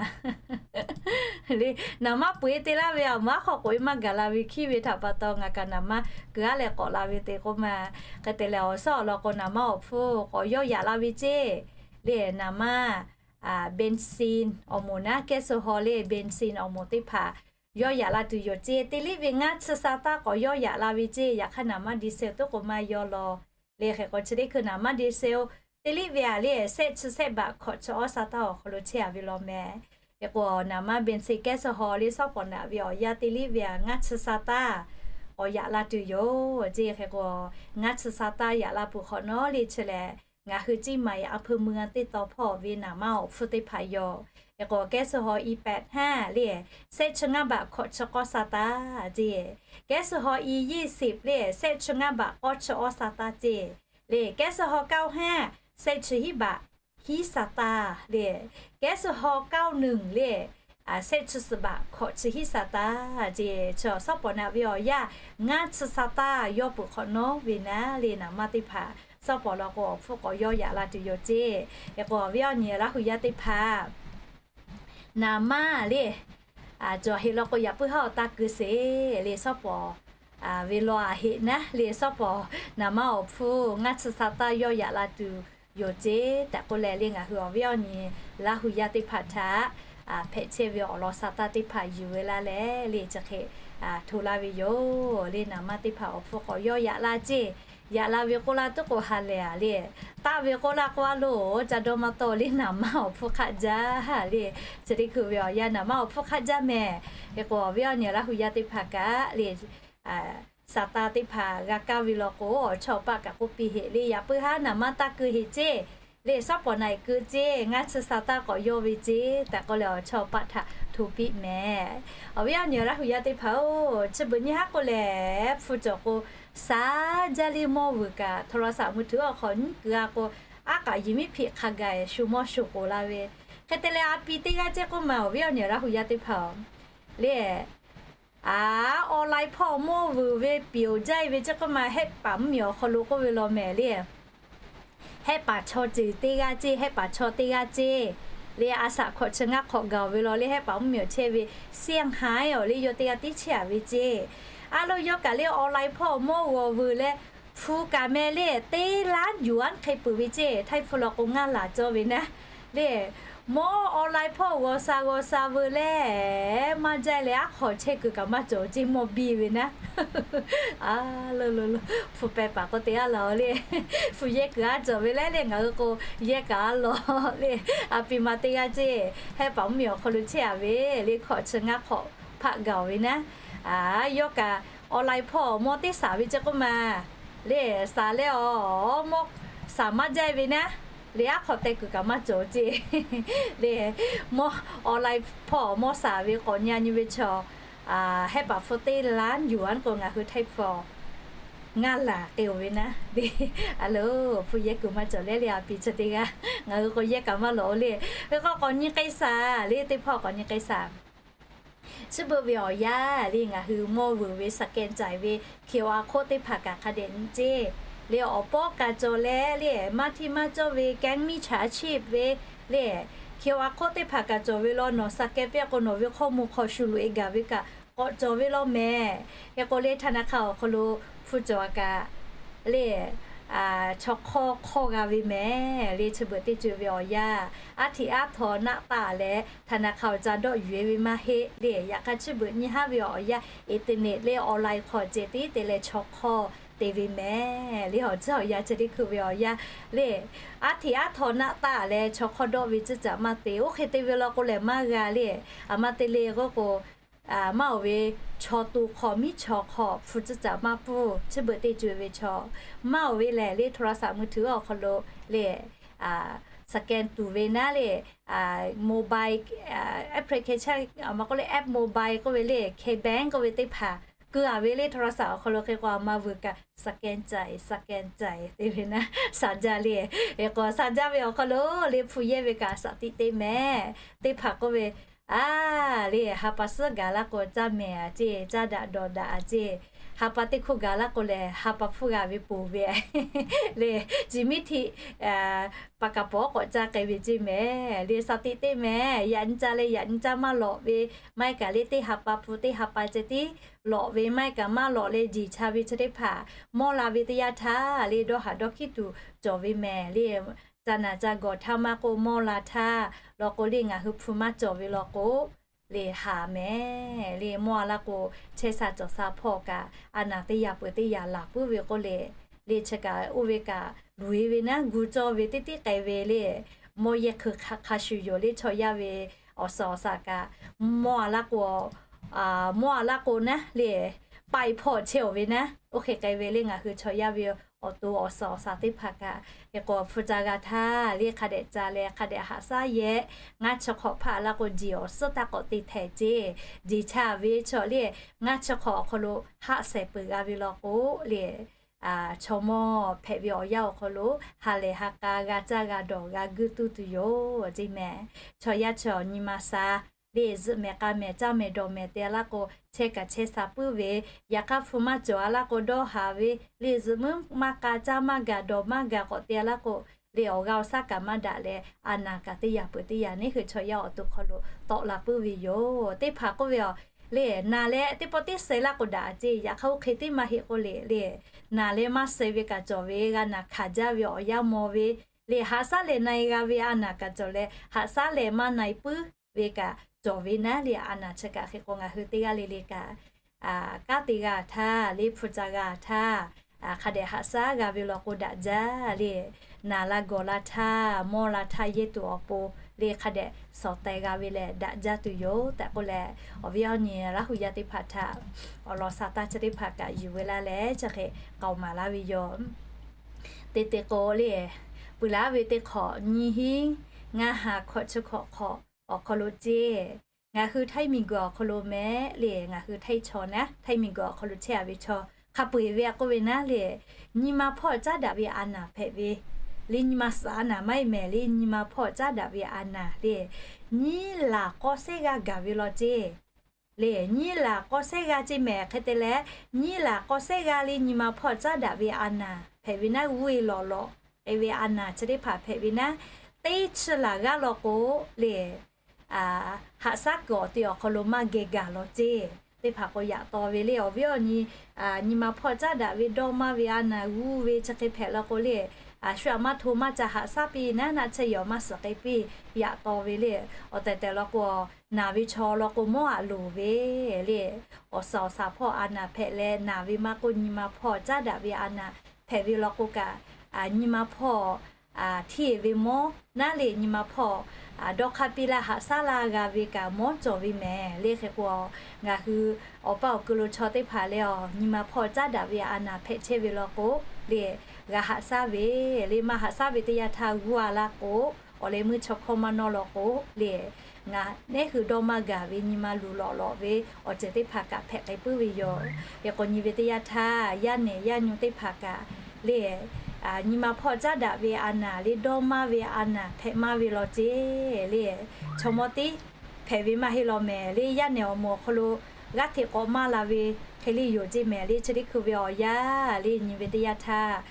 le, naˍ maˇ peu-eˬ te laˇ ve awˬ moˍ aˉ hk'aw k'oꞈ-e maˇ gaˬ la ve hkiˉ ve htaꞈ pa taw, ngaˬ kaꞈ naˍ maˇ ku aˉ leh k'awꞈ la ve te k'oˆ ma. Hk'e te leh, awˬ sawˉ awˬ lawn k'o, naˍ maˇ awˬ hpfuhˇ k'awꞈ yawˇ yaꞈ la ve ceˇ le, naˍ maˇ เบนซิน awˬ moˍ naˉ, แก๊สโซฮอล์ le, เบนซิน awˬ moˍ teˇ hpaˍ yawˇ yaꞈ la tuˬ yoˬ ceˇ. Teˇ liˇ ve ngaˇ chi sa taˇ k'awꞈ yawˇ yaꞈ la ve ceˇ. Yaꞈ hk'aˇ, naˍ maˇ ดีเซล tuˉ k'o maˇ yawˇ law le. Hk'e k'o, chi teˇ hkui naˍ maˇ ดีเซล teˇ liˇ ve a le, sehˆ chi sehˆ baꞈ hkawꞈ chi awˇ sa taˇ awˬ hk'aw lo chehˇ a ve law mehˍ. Hk'e k'o, naˍ maˇ เบนซิน แก๊สโซฮอล์ le sawˉ pawˍ naꞈ ve awˬ yanˇ teˇ liˇ ve a ngaˇ chi sa taˇ k'awꞈ yaꞈ la tuˬ yoˬ ceˇ. Hk'e k'o, ngaˇ chi sa taˇ yaꞈ la peuˬ hk'awꞈ nawˉ le chi lehˬ, ngaˬ hui เชียงใหม่ อำเภอเมือง teˇ taw hpawˇ ve naˍ maˇ awˬ hpfuhˇ teˇ hpaˍ yoˬ. Hk'e k'o, แก๊สโซฮอล์ อีแปดห้า le, sehˆ chi ngaˇ baꞈ hkawꞈ chi k'awˇ sa taˇ ceˇ. แก๊สโซฮอล์ อียี่สิบ le, sehˆ chi ngaˇ baꞈ k'awˇ chi awˇ sa taˇ ceˇ. Le, แก๊สโซฮอล์ เก้าห้า sehˆ chi hiˉ baꞈ hiˉ sa taˇ le, แก๊สโซฮอล์ เก้าหนึ่ง le, sehˆ chi suhˍ baꞈ hkawꞈ chi hiˉ sa taˇ ceˇ. Chi awˬ sawˉ pawˍ naꞈ ve awˬ yanˇ ngaˇ chi sa taˇ yawˇ peuˬ hk'awꞈ nawˉ ve naˉ le, naˍ maˇ teˇ hpaˍ sawˉ pawˍ law k'o, awˬ hpfuhˇ k'awꞈ yawˇ yaꞈ la tuˬ yoˬ ceˇ. Hk'e k'o, awˬ viˉ awˬ nyi Laˇ hu yaˇ teˇ hpaˍ, naˍ maˇ le, cawˬ heꞈ law k'o, yaꞈ puiˉ haˉ awˬ taˇ keu sheˍ le, sawˉ pawˍ ve law a heꞈ naˉ le, sawˉ pawˍ naˍ maˇ awˬ hpfuhˇ ngaˇ chi sa taˇ yawˇ yaꞈ la tuˬ yoˬ ceˇ tehꞈ k'oˆ leh le, ngaˬ hui awˬ viˉ awˬ nyi Laˇ hu yaˇ teˇ hpaˍ htaꞈ hpehꞈ chehˇ ve awˬ lawn sa taˇ teˇ hpaˍ yuˬ ve laˇ leh le, chi hk'e hto laˇ ve yoˬ le. Naˍ maˇ teˇ hpaˍ awˬ hpfuhˇ k'awꞈ yawˇ yaꞈ la ceˇ. Yaꞈ la ve k'oˆ laˇ tuˉ k'o ha lehˬ a le, taˆ ve k'oˆ laˇ k'oˆ a loˬ, ca dawˇ maˇ tawˆ le, naˍ maˇ awˬ hpfuhˇ hk'aˆ jaˇ le. Chi teˇ hkui ve awˬ yanˇ naˍ maˇ awˬ hpfuhˇ hk'aˆ jaˇ mehˍ. Hk'e k'o, awˬ viˉ awˬ nyi Laˇ hu yaˇ teˇ hpaˍ kaꞈ le, sa taˇ teˇ hpaˍ g'a kaˇ ve law k'o, awˬ chawˇ awˬ paˆ kaꞈ k'oˆ piˇ heꞈ le, yaꞈ puiˉ haˉ naˍ maˇ taˇ keu heꞈ ceˇ le, sawˉ pawˍ naꞈ keu ceˇ, ngaˇ chi sa taˇ k'awꞈ yawˇ ve ceˇ tehꞈ k'oˆ leh, awˬ chawˇ awˬ paˆ htaꞈ hto piˇ mehˍ. Awˬ viˉ awˬ nyi Laˇ hu yaˇ teˇ hpaˍ-oˬ, chi beuꞈ nyi haˉ k'oˆ lehˬ, hpu cawˬ k'o, saˍ jaˇ le mawˇ vuiˬ kaꞈ โทรศัพท์มือถือ awˬ hk'aw nyiˉ keu a k'o, aˉ k'aꞈ yiˍ miˉ hpiꞈ hk'a gaˬ shu mawˇ shu k'oˍ la ve. Hk'e te leh, a pi teˇ g'aˇ ceˇ k'oˆ ma, awˬ viˉ awˬ nyi Laˇ hu yaˇ teˇ hpaˍ-oˬ le, a, online hpawˇ mawˇ vuiˬ ve piˍ-oˬ jaˇ ve ceˇ k'oˆ ma, hehˆ paˍ mvuhˇ miˬ awˬ hk'aw lo k'oˆ ve law mehˍ le. Hehˆ paˍ chaw ceuˬ teˇ g'aˇ ceˇ, hehˆ paˍ chaw teˇ g'aˇ ceˇ le, a shaꞈ hkawꞈ chi ngaˇ hk'awꞈ gaˬ ve law le, hehˆ paˍ mvuhˇ miˬ awˬ chehˇ ve Shanghai awˬ le yawˇ teˇ g'aˇ tiˉ chehˇ a ve ceˇ. A lo yawˇ kaꞈ le online hpawˇ mawˇ vuiˬ ve leh, hpu kaꞈ meh le, teˇ lanˉ yuˬ anˉ hk'e peuˬ ve ceˇ, htaiˇ hpu law k'o ngaˇ laˬ cawˇ ve naˉ le. Mawˇ online hpawˇ g'aw sha g'aw sha veu leh, maˇ jaˇ leh aˉ hk'aw chehˇ kuiˬ kaꞈ maˇ cawˬ ceˇ, mawˇ biˇ ve naˉ. A, lo lo lo, hpu peh paˍ k'o te aˉ laˬ le, hpu yehˇ kuiˬ aˉ cawˬ ve leh le, ngaˬ hui k'o yehˇ kaꞈ aˉ law le. A pi ma teˇ g'aˇ ceˇ, hehˆ paˍ mvuhˇ miˬ awˬ hk'aw lo chehˇ a ve le, hkawꞈ chi ngaˇ hk'awꞈ hpaˆ gaˬ ve naˉ. A, yawˇ kaꞈ online hpawˇ mawˇ teˇ shaˍ ve ceˇ k'oˆ ma le, shaˍ leh awˬ mawˇ shaˍ maˇ jaˇ ve naˉ le, aˉ hk'aw teh kuiˬ kaꞈ maˇ cawˬ ceˇ le. Mawˇ online hpawˇ mawˇ shaˍ ve k'awꞈ nyi a nyi ve chaw, hehˆ paˍ hpu teˇ lanˉ yuˬ anˉ k'o ngaˬ hui htaiˇ hpu ngaˇ laˬ k'ai-oˬ ve naˉ le. A lo, hpu yehˇ kuiˬ maˇ cawˬ leh le, a pi chi teˇ g'aˇ, ngaˬ hui k'o yehˇ kaꞈ maˇ lawꞈ-o le. Ve k'o k'awꞈ nyi k'ai shaˍ le, teˇ hpawˇ k'awꞈ nyi k'ai shaˍ. Chi beuꞈ ve awˬ yanˇ le, ngaˬ hui mawˇ vuiˬ ve scan caiˬ ve QR code teˇ hpaˍ kaꞈ hk'a dehꞈ nyi ceˇ le, awˬ pawˆ kaꞈ cawˬ leh le, maˇ hteˇ maˇ cawˇ ve แก๊งมิจฉาชีพ ve le, QR code teˇ hpaˍ kaꞈ cawˬ ve law, nawˬ scan piˇ k'o nawˬ ve hkawˇ mvuh hk'aw shu loꞈ-e gaˬ ve kaꞈ k'awꞈ cawˬ ve law mehˍ. Hk'e k'o le, ธนาคาร awˬ hk'aw lo hpu cawˬ a kaꞈ le, chaw hk'awˇ hk'awˇ g'a ve mehˍ le. Chi beuꞈ teˇ co-e ve awˬ yanˇ, aˉ hteꞈ aˉ htaw naˆ taˆ leh ธนาคาร awˬ ca dawˆ yuˬ-e ve maˇ heˆ le. Yaꞈ hk'aˇ chi beuꞈ nyi haˉ ve awˬ yanˇ, internet le online hk'aw ceh tiˉ te leh chaw hk'awˇ te ve mehˍ le. Awˬ ciˉ awˬ yanˇ chi teˇ hkui ve awˬ yanˇ le, aˉ hteꞈ aˉ htaw naˆ taˆ leh chaw hk'awˇ dawˆ ve ciˉ caꞈ maˇ te. Oˇ hk'e te ve law k'o lehˬ maˇ g'a le. Aˬ ma te le k'oˆ k'o, maˇ oˬ ve chaw to hk'aw miˉ chaw hk'aw hpu ciˉ caꞈ maˇ pfuhˇ. Chi beuꞈ teˇ co-e ve chaw maˇ oˬ ve lehˬ le, โทรศัพท์มือถือ awˬ hk'aw lo le scan tuˬ ve naˉ le, mobile application, aˬ ma k'oˆ le app mobile k'oˆ ve le, K-Bank k'oˆ ve teˇ hpaˍ keu-a ve le โทรศัพท์ awˬ hk'aw lo. Hk'e k'o aˬ ma vuiˬ kaꞈ scan caiˍ scan caiˍ te ve naˉ shaˍ jaˇ le. Hk'e k'o shaˍ jaˇ ve awˬ hk'aw lo le hpu yehˇ ve kaꞈ shaˍ tiꞈ te mehˍ. Teˇ hpaˍ k'oˆ ve, a le, ha pa suhˉ gaˬ laˇ k'o caˇ mehˍ a ceˇ, caˇ daꞈ dawˬ daꞈ a ceˇ. Ha pa teˇ hkuˇ gaˬ laˇ k'o lehˬ ha pa hpfuhˇ g'a ve poˬ ve le, chi miˉ htiꞈ pa kaˍ pawˍ k'awꞈ caˇ k'ai ve ceˇ mehˍ le. Shaˍ tiꞈ te mehˍ. Yaꞈ nyi caˇ leh yaꞈ nyi caˇ maˇ lawꞈ ve maˇ heˆ kaꞈ le, teˇ ha pa hpu teˇ ha pa ceh tiˉ lawꞈ ve maˇ heˆ kaꞈ maˇ lawꞈ leh jeˬ cha ve chi teˇ hpaˍ mawˇ la ve teˇ yanˇ htaˇ le, dawˇ haˍ dawˇ hkiˉ tuˬ cawˬ ve mehˍ le. Ca naˬ ca gawˬ htaˇ maˇ k'oˆ, mawˇ la htaˇ law k'o le, ngaˬ hui hpu maˇ cawˬ ve law k'o le, haˍ mehˍ le. Mawˇ a laˇ k'o, chehˇ sha cawˬ sha hpawˇ kaꞈ a naˬ teˇ yaꞈ peuˬ teˇ yaꞈ laˬ puiˉ ve k'oˆ le. Le chi kaꞈ oˇ ve kaꞈ luˬ-e ve naˉ gu cawˇ ve teˇ tiˉ k'ai ve le. Mawˇ yehˇ hkui hk'a shuˍ yoˬ le. Chaw yaˇ ve awˬ suhˍ awˬ shaˍ kaꞈ mawˇ a laˇ k'o, mawˇ a laˇ k'o naˉ le, paiˇ hpawˇ chehˇ-oˬ ve naˉ. Oˇ hk'e k'ai ve le, ngaˬ hui chaw yaˇ ve awˬ to awˬ suhˍ awˬ shaˍ teˇ hpaˍ kaꞈ hk'e k'o hpu ca g'a htaˇ le, hk'a dehꞈ ca leh hk'a dehꞈ haꞈ shaˉ yehˬ. Ngaˇ chi hk'awꞈ hpaˆ laˇ k'o, jeˬ awˬ suhˉ taˇ k'awꞈ te htehꞈ ceˇ. Jeˬ cha ve chaw le, ngaˇ chi hk'awꞈ awˬ hk'aw lo haˆ shehˍ peuˬ g'a ve law k'o le, chaw mawˇ hpehꞈ ve awˬ yanˇ awˬ hk'aw lo ha lehˬ ha k'a g'a caˇ g'a dawˬ g'a guiˇ tuˬ tuˬ yoˬ ceˇ mehˍ. Chaw yaˇ chi awˬ nyi ma sha le, zuhꞈ mehˍ k'a mehˍ caˇ mehˍ dawˬ mehˍ te laˇ k'o, chehˇ kaꞈ chehˇ sha puiˉ ve, yaꞈ hk'aˇ hpu maˇ cawˬ a laˇ k'o dawˇ haˍ ve le, zuhꞈ muiˉ maˇ k'a caˇ maˇ gaˬ dawˬ maˇ gaˬ k'awꞈ te laˇ k'o le, awˬ g'aˇ awˬ shaˉ kaꞈ maˇ daꞈ leh a naˬ kaꞈ teˇ yaꞈ peuˬ teˇ yaꞈ neˉ hui chaw yaˇ awˬ to hk'aw lo tawˆ la puiˉ ve yoˬ. Teˇ hpaˍ k'oˆ ve a le, naˬ leh teˇ pawˆ teˇ suh laˇ k'o daꞈ ceˇ. Yaꞈ hk'aˇ oˇ hk'e teˇ maˇ heˆ k'oˆ le le, naˬ leh maˇ suh ve kaꞈ cawˬ ve, g'a naˬ hkanˍ jaˇ ve awˬ yanˇ maw ve le, haꞈ shaˉ lehˬ na-e g'a ve a naˬ kaꞈ cawˬ leh, haꞈ shaˉ lehˬ maˇ na-e puiˉ ve kaꞈ cawˬ ve naˉ le. A naˬ chi kaꞈ hk'e k'o ngaˬ hui teˇ g'aˇ le le kaꞈ kanˉ te g'a htaˇ le, hpu ca g'a htaˇ hk'a dehꞈ haꞈ shaˉ g'a ve law k'o daꞈ jaˇ le. Naˬ la gawˬ la htaˇ, mawˇ la htaˇ yehˇ tuˬ awˬ pon le hk'a dehꞈ shawˍ teh g'a ve lehˬ daꞈ jaˇ tuˬ yoˬ tehꞈ k'oˆ leh, awˬ viˉ awˬ nyi Laˇ hu yaˇ teˇ hpaˍ htaꞈ awˬ lawn sha taˇ chi teˇ hpaˍ kaꞈ yuˬ ve laˇ leh chi hk'e k'aoˍ maˍ laˇ ve yoˬ. Te te k'o le, puˬ laˉ ve teˇ hk'awꞈ nyiˇ hinˉ ngaˇ ha hkawꞈ chi hkawꞈ hk'awꞈ awˬ hk'aw lo ceˇ, ngaˬ hui htaiˇ miˬguiˬ awˬ hk'aw lo mehˍ le, ngaˬ hui htaiˇ chaw naˉ htaiˇ miˬguiˬ awˬ hk'aw lo chehˇ a ve chaw hk'a peu-eˬ ve a k'oˆ ve naˉ le, nyi ma hpawˇ caˉ daꞈ ve a naˬ hpehꞈ ve le, nyi ma suhˍ a naˬ maˇ heˆ mehˍ le, nyi ma hpawˇ caˉ daꞈ ve a naˬ le, nyiˇ laˬ k'awˇ sehˉ g'aˇ gaˬ ve law ceˇ. Le nyiˇ laˬ k'awˇ sehˉ g'aˇ ceˇ mehˍ. Hk'e te leh, nyiˇ laˬ k'awˇ sehˉ g'aˇ le nyi ma hpawˇ caˉ daꞈ ve a naˬ hpehꞈ ve naˉ, g'uˇ-e lawꞈ lawꞈ e ve a naˬ chi teˇ hpaˍ hpehꞈ ve naˉ, teˇ chi laˬ g'aˇ law k'o le, haꞈ shaˉ kuiˬ awˬ te awˬ hk'aw lo maˇ geh gaˬ law ceˇ. Teˇ hpaˍ k'o yaꞈ taw ve le, awˬ viˉ awˬ nyi nyi ma hpawˇ caˉ daꞈ ve dawˇ maˇ ve a naˬ g'uˇ ve chi hk'e hpehꞈ law k'o le, shu aꞈ maˇ hto maˇ ca haꞈ shaˉ piˇ naˉ, naˆ tsuhˇ yehˬ maˇ suhˍ k'ai piˇ yaꞈ taw ve le. Awˬ tehˬ tehˬ law k'o, naˬ ve chaw law k'o mawˇ aꞈ loˍ ve le, awˬ suhˍ awˬ shaˍ hpawˇ a naˬ hpehꞈ leh, naˬ ve maˇ k'oˆ nyi ma hpawˇ caˉ daꞈ ve a naˬ hpehꞈ ve law k'o kaꞈ, nyi ma hpawˇ hteˇ ve mawˇ naˉ le, nyi ma hpawˇ dawˇ hk'aˇ piˇ laˇ haꞈ shaˉ laˇ g'a ve kaꞈ mawˇ cawˬ ve mehˍ le. Hk'e k'o, ngaˬ hui awˬ paˇ awˬ ku lo chaw teˇ hpaˍ leh awˬ nyi ma hpawˇ caˉ daꞈ ve a naˬ hpehꞈ chehˇ ve law k'o le, g'a haꞈ shaˉ ve le, maˇ haꞈ shaˉ ve teˇ yanˇ htaˇ g'uˇ a laˇ k'o, awˬ leh meuˇ chaw hkawˇ maˇ nawˇ law k'o le, ngaˬ nehˉ hui dawˇ maˇ gaˬ ve nyi ma luˬ lawꞈ lawꞈ ve awˬ ceuˬ teˇ hpaˍ kaꞈ hpehꞈ k'ai puiˉ ve yoˬ. Hk'e k'o nyi ve teˇ yanˇ htaˇ yaˇ nehˬ yaˇ nyi teˇ hpaˍ kaꞈ le, nyi ma hpawˇ caˉ daꞈ ve a naˬ le, dawˇ maˇ ve a naˬ hpehꞈ maˇ ve law ceˇ le. Chaw mawˇ tiˉ hpehꞈ ve maˇ heˆ law mehˍ le, yaˇ nehˬ awˬ moˍ awˬ hk'aw lo g'aˇ hteꞈ k'awꞈ maˇ la ve hk'e le yoˬ ceˇ mehˍ le. Chi teˇ hkui ve awˬ yanˇ le nyi ve teˇ yanˇ htaˇ,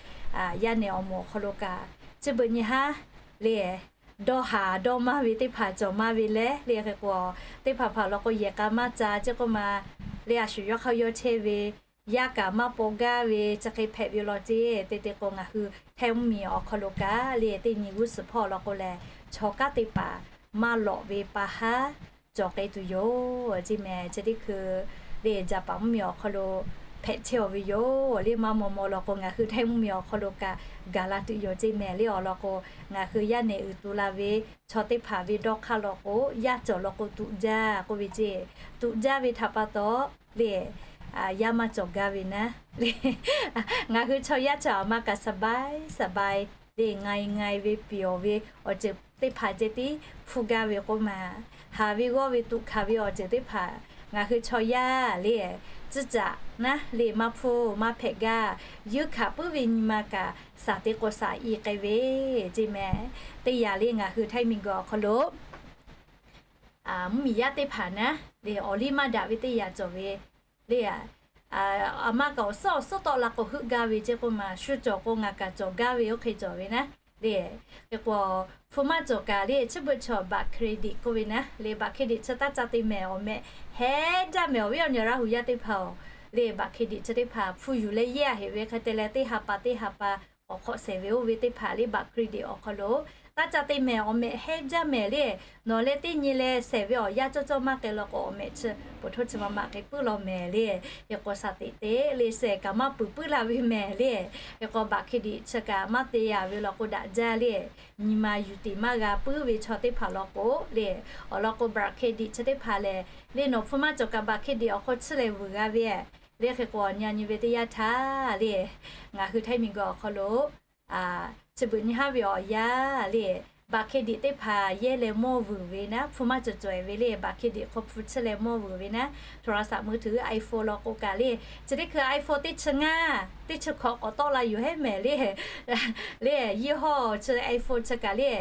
yaˇ nehˬ awˬ moˍ awˬ hk'aw lo kaꞈ chi beuꞈ nyi haˉ le, dawˇ haˍ dawˇ maˇ ve teˇ hpaˍ cawˬ maˇ ve leh le. Hk'e k'o, teˇ hpaˍ hpaˍ law k'o yehˬ k'a maˇ ca ceˇ k'oˆ ma le, a shu yawˇ hk'aˇ yawˇ chehˇ ve yaˇ kaꞈ maˇ paw gaˇ ve chi hk'e hpehꞈ ve law ceˇ. Te te k'o ngaˬ hui Htaiˇ mvuhˇmiˬ awˬ hk'aw lo kaꞈ le, teˇ nyi g'uˇ suhˍ hpawˇ law k'o lehˬ, chaw kanˉ teˇ hpaˍ maˇ lawꞈ ve pa haˉ cawˬ k'ai tuˬ yoˬ ceˇ mehˍ. Chi teˇ hkui le Japan mvuhˇmiˬ awˬ hk'aw lo hpehꞈ chehˇ-aˬ ve yoˬ le. Maˇ maw maw law k'o ngaˬ hui Htaiˇ mvuhˇmiˬ awˬ hk'aw lo kaꞈ gaˬ la tuˬ yoˬ ceˇ mehˍ le. Awˬ lawn k'o, ngaˬ hui yaˇ nehˬ uiˍ tu la ve chaw teˇ hpaˍ ve dawˇ hk'aˇ law k'o, yaˇ cawˬ law k'o tuꞈ jaˇ k'oˆ ve ceˇ. Tuꞈ jaˇ ve htaꞈ pa taw le, yaˇ maˇ cawˬ gaˇ ve naˉ le. Ngaˬ hui chaw yaˇ chi aˬ ma kaꞈ สบาย สบาย le, ง่าย ง่าย ve, pyeˍ-aˬ ve awˬ ceuˬ teˇ hpaˍ ceh tiˉ hpuˇ gaˇ ve k'oˆ ma, haˍ ve g'awˇ ve tuꞈ hkanˍ ve awˬ ceuˬ teˇ hpaˍ ngaˬ hui chaw yaˇ le, tcuhˇ caꞈ naˉ le maˇ hpuˇ maˇ hpehꞈ gaˇ. Yuˇ hkanˍ puiˉ ve nyi ma kaꞈ saˍ te k'o saˍ i k'ai ve ceˇ mehˍ. Teˇ yanˇ le ngaˬ hui Htaiˇ miˬguiˬ awˬ hk'aw lo mvuhˇmiˬ yaˇ teˇ hpaˍ naˉ le awˬ liˇ maˇ daꞈ ve teˇ yanˇ cawˬ ve le, aˬ ma kaꞈ awˬ suhˉ awˬ suhˉ tawˆ la k'o heuˆ gaˇ ve ceˇ k'oˆ ma, shu cawˬ k'o ngaˬ kaꞈ cawˬ gaˇ ve oˇ hk'e cawˬ ve naˉ le. Hk'e k'o, hpu maˇ cawˬ kaꞈ le chi beuꞈ chaw บัตรเครดิต k'oˆ ve naˉ le, บัตรเครดิต chi taˇ ca te mehˍ awˬ meh heˉ jaˇ mehˍ awˬ viˉ awˬ nyi Laˇ huˍ yaˇ teˇ hpaˍ-oˬ le. บัตรเครดิต chi teˇ hpaˍ hpu yuˬ leh yehˇ a heꞈ ve hk'e te leh teˇ ha pa teˇ ha pa k'awꞈ hk'awꞈ shehˍ ve oˇ ve teˇ hpaˍ le บัตรเครดิต awˬ hk'aw lo taˇ ca te mehˍ awˬ meh heˉ jaˇ mehˍ le. Nawˬ leh teˇ nyi leh shehˍ ve awˬ yanˇ cawˇ cawˇ maˇ k'ai law k'o awˬ meh chi poˬ htoˇ chi ma ma k'ai puiˉ law mehˍ le. Hk'e k'o saˍ teꞈ teꞈ le shehˍ kaꞈ maˇ peuˬ puiˉ la ve mehˍ le. Hk'e k'o บัตรเครดิต chi kaꞈ maˇ te yaꞈ ve law k'o daꞈ jaˇ le. Nyi ma yuˬ tiˍ maˇ g'a puiˉ ve chaw teˇ hpaˍ law k'o le, awˬ lawn k'o บัตรเครดิต chi teˇ hpaˍ lehˬ le nawˬ hpu maˇ cawˬ kaꞈ บัตรเครดิต awˬ hk'aw chiˇ leh vuiˬ g'a ve le. Hk'e k'o awˬ nyi nyi ve teˇ yanˇ htaˇ le ngaˬ hui Htaiˇ miˬguiˬ awˬ hk'aw lo chi beuꞈ nyi haˉ ve awˬ yanˇ le บัตรเครดิต teˇ hpaˍ yehˇ leh mawˇ vuiˬ ve naˉ, hpu maˇ cawˬ cawehˬ ve le บัตรเครดิต hk'aw hpu chiˇ leh mawˇ vuiˬ ve naˉ, โทรศัพท์มือถือ iPhone law k'o kaꞈ le chi teˇ hkui iPhone teˇ chi ngaˇ teˇ chi hkawꞈ k'awꞈ tawˆ la yuˬ heˉ mehˍ le. Le ยี่ห้อ chi iPhone chi kaꞈ le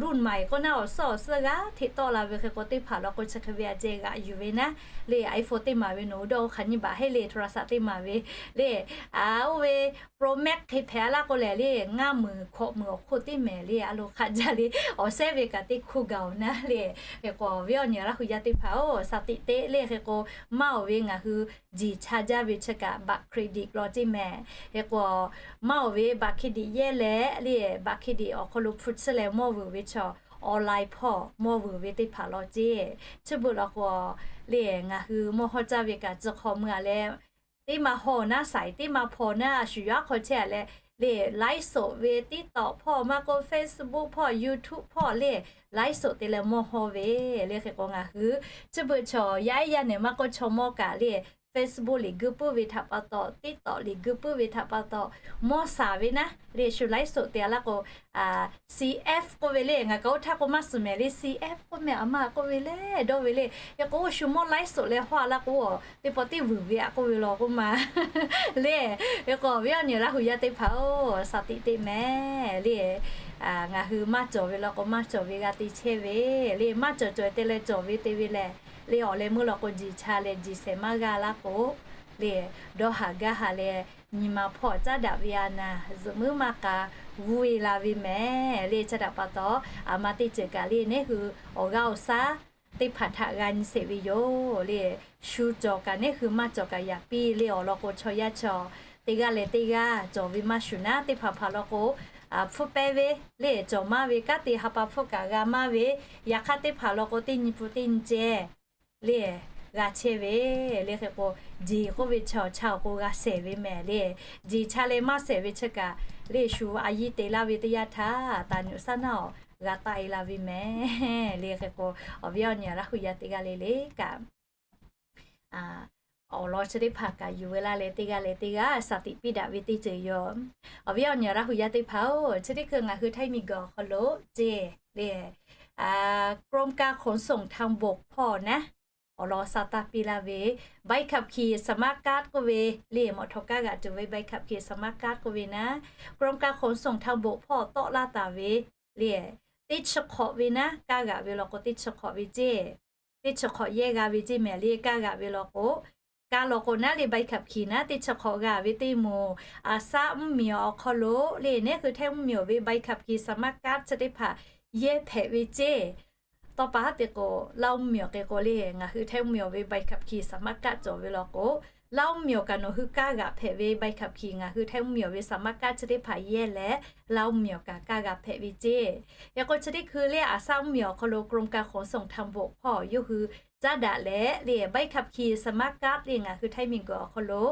รุ่นใหม่ k'oˆ naˉ awˬ suhˉ awˬ suhˉ g'aˇ hteꞈ tawˆ la ve hk'e k'o teˇ hpaˍ law k'o chi hk'e ve a ceh g'aꞈ yuˬ ve naˉ le iPhone teˇ maˍ ve nawˬ hui dawˇ hk'aˬ nyiˇ baꞈ heˆ le โทรศัพท์ teˇ maˍ ve le. Oˇ ve Pro Max hk'e hpehꞈ a laˇ k'o lehˬ le ngaˇ meunˍ hkawꞈ meunˍ awˬ hk'oˆ teˇ mehˍ le a lo hk'aˆ jaˇ le awˬ sehˉ ve kaꞈ teˇ hkuˇ gaˬ-oˬ naˉ le. Hk'e k'o awˬ viˉ awˬ nyi Laˇ huˍ yaˇ teˇ hpaˍ-oˬ, saˍ tiꞈ teꞈ le hk'e k'o maˇ oˬ ve ngaˬ hui jiˬ cha jaˇ ve chi kaꞈ บัตรเครดิต law ceˇ mehˍ. Hk'e k'o maˇ oˬ ve บัตรเครดิต yehˇ leh le บัตรเครดิต awˬ hk'aw lo hpu chiˇ leh mawˇ vuiˬ ve chaw online hpawˇ mawˇ vuiˬ ve teˇ hpaˍ law ceˇ. Chi beuꞈ law k'o le ngaˬ hui mawˇ hawˇ caˇ ve kaꞈ tcuh hk'aw mui a leh teˇ ma haw naˉ saiˍ teˇ ma hpaw naˉ a shu yaˇ hk'aw chehˇ a leh le ไลฟ์สด ve TikTok hpawˇ maˇ k'oˆ Facebook hpawˇ YouTube hpawˇ le ไลฟ์สด te leh mawˇ hawˇ ve le. Hk'e k'o ngaˬ hui chi beuꞈ chaw yaˇ ehˉ yaˇ nehˬ maˇ k'oˆ chaw mawˇ kaꞈ le Facebook liꞈ guiˇ puiˉ ve htaꞈ pa taw, TikTok liꞈ guiˇ puiˉ ve htaꞈ pa taw, mawˇ shaˍ ve naˉ le shu ไลฟ์สด te a laˇ k'o CF k'oˆ ve le ngaˬ kaꞈ oˇ htaˇ k'o maˇ suhˍ mehˍ le CF k'oˆ meh a ma k'oˆ ve le dawˇ ve le. Hk'e k'o oˇ shu mawˇ ไลฟ์สด leh hawˇ a laˇ k'o teˇ pawˆ teˇ vuiˬ ve a k'oˆ ve law k'oˆ ma le. Hk'e k'o awˬ viˉ awˬ nyi Laˇ huˍ yaˇ teˇ hpaˍ-oˬ, saˍ tiꞈ teꞈ mehˍ le. Ngaˬ hui maˇ cawˬ ve law k'o maˇ cawˬ ve g'a te chehˇ ve le. Maˇ cawˬ cawˬ te leh cawˬ ve te ve lehˬ le awˬ leh meuˇ law k'o jiˬ cha leh jiˬ shehˍ maˇ g'a laˇ k'o le dawˇ haˍ gaˇ haˍ leh nyi ma hpawˇ caˉ daꞈ ve a naˍ zuhꞈ muiˉ maˇ k'a g'uˇ e la ve mehˍ le. Chi htaꞈ pa taw a ma teˇ ceuˬ kaꞈ le neˉ hui awˬ g'aˇ awˬ shaˉ teˇ hpaˍ htaꞈ g'a nyi sheˍ ve yoˬ le. Shu cawˬ kaꞈ neˉ hui maˇ cawˬ kaꞈ yaꞈ piˇ le awˬ lawn k'o chaw yaˇ chaw teˇ g'aˇ leh teˇ g'aˇ cawˬ ve maˇ shuˍ naˉ teˇ hpaˍ hpaˍ law k'o hpfuhˇ pehˇ ve le cawˬ maˇ ve kanˉ te ha pa hpfuhˇ kaꞈ g'a maˇ ve. Yaꞈ hk'aˇ teˇ hpaˍ law k'o teˇ nyi pun teˇ nyi ceh le g'a chehˇ ve le. Hk'e k'o jeˬ k'oˆ ve chaw cha awˬ k'o g'a shehˍ ve mehˍ le. Jeˬ cha leh maˇ shehˍ ve chi kaꞈ le shu a yiˇ te laˇ ve teˇ yanˇ htaˇ taˍ nyuꞈ shaˉ naˉ awˬ g'a taˆ e la ve mehˍ le. Hk'e k'o awˬ viˉ awˬ nyi Laˇ huˍ yaˇ teˇ g'aˇ le le kaꞈ awˬ lawn chi teˇ hpaˍ kaꞈ yuˬ ve laˇ leh teˇ g'aˇ leh teˇ g'aˇ saˍ tiꞈ piˇ daꞈ ve teˇ ceuˬ yoˬ. Awˬ viˉ awˬ nyi Laˇ huˍ yaˇ teˇ hpaˍ-oˬ, chi teˇ hkui ngaˬ hui Htaiˇ miˬguiˬ awˬ hk'aw lo ceˇ le กรมการขนส่งทางบก hpawˇ naˉ awˬ lawn sha taˇ piˇ laˇ ve ใบขับขี่สมาร์ทการ์ด k'oˆ ve le mawꞈ htawꞈ kaˇ g'aꞈ tuˬ ve ใบขับขี่สมาร์ทการ์ด k'oˆ ve naˉ กรมการขนส่งทางบก hpawˇ tawˆ laˇ taˍ ve le teˇ chi hk'awꞈ ve naˉ kaˇ g'aꞈ ve law k'o teˇ chi hk'awꞈ ve ceˇ. Teˇ chi hk'awꞈ yehˇ g'a ve ceˇ mehˍ le kaˇ g'aꞈ ve law k'o, kaˇ law k'o naˉ le ใบขับขี่ naˉ teˇ chi hk'awꞈ g'a ve teˇ moˍ, a shaˉ mvuhˇmiˬ awˬ hk'aw lo le neˉ hui Htaiˇ mvuhˇmiˬ awˬ ve ใบขับขี่สมาร์ทการ์ด chi teˇ hpaˍ yehˇ hpehꞈ ve ceˇ. Tawˇ pa haˉ te k'o Laˇ huˍ mvuhˇmiˬ awˬ hk'e k'o le ngaˬ hui Htaiˇ mvuhˇmiˬ awˬ ve ใบขับขี่สมาร์ทการ์ด cawˬ ve law k'o Laˇ mvuhˇmiˬ awˬ kaꞈ nawˬ hui kaˇ g'aꞈ hpehꞈ ve ใบขับขี่ ngaˬ hui Htaiˇ mvuhˇmiˬ awˬ ve สมัครการ์ด chi teˇ hpaˍ yehˇ leh, Laˇ mvuhˇmiˬ awˬ kaꞈ kaˇ g'aꞈ hpehꞈ ve ceˇ. Hk'e k'o chi teˇ hkui lehˬ, aˬ saˉ mvuhˇmiˬ awˬ hk'aw lo กรมการขนส่งทางบก hpawˇ yawˇ hui caˉ daꞈ leh lehˬ, ใบขับขี่ สมัครการ์ด lehˬ ngaˬ hui Htaiˇ miˬguiˬ awˬ hk'aw lo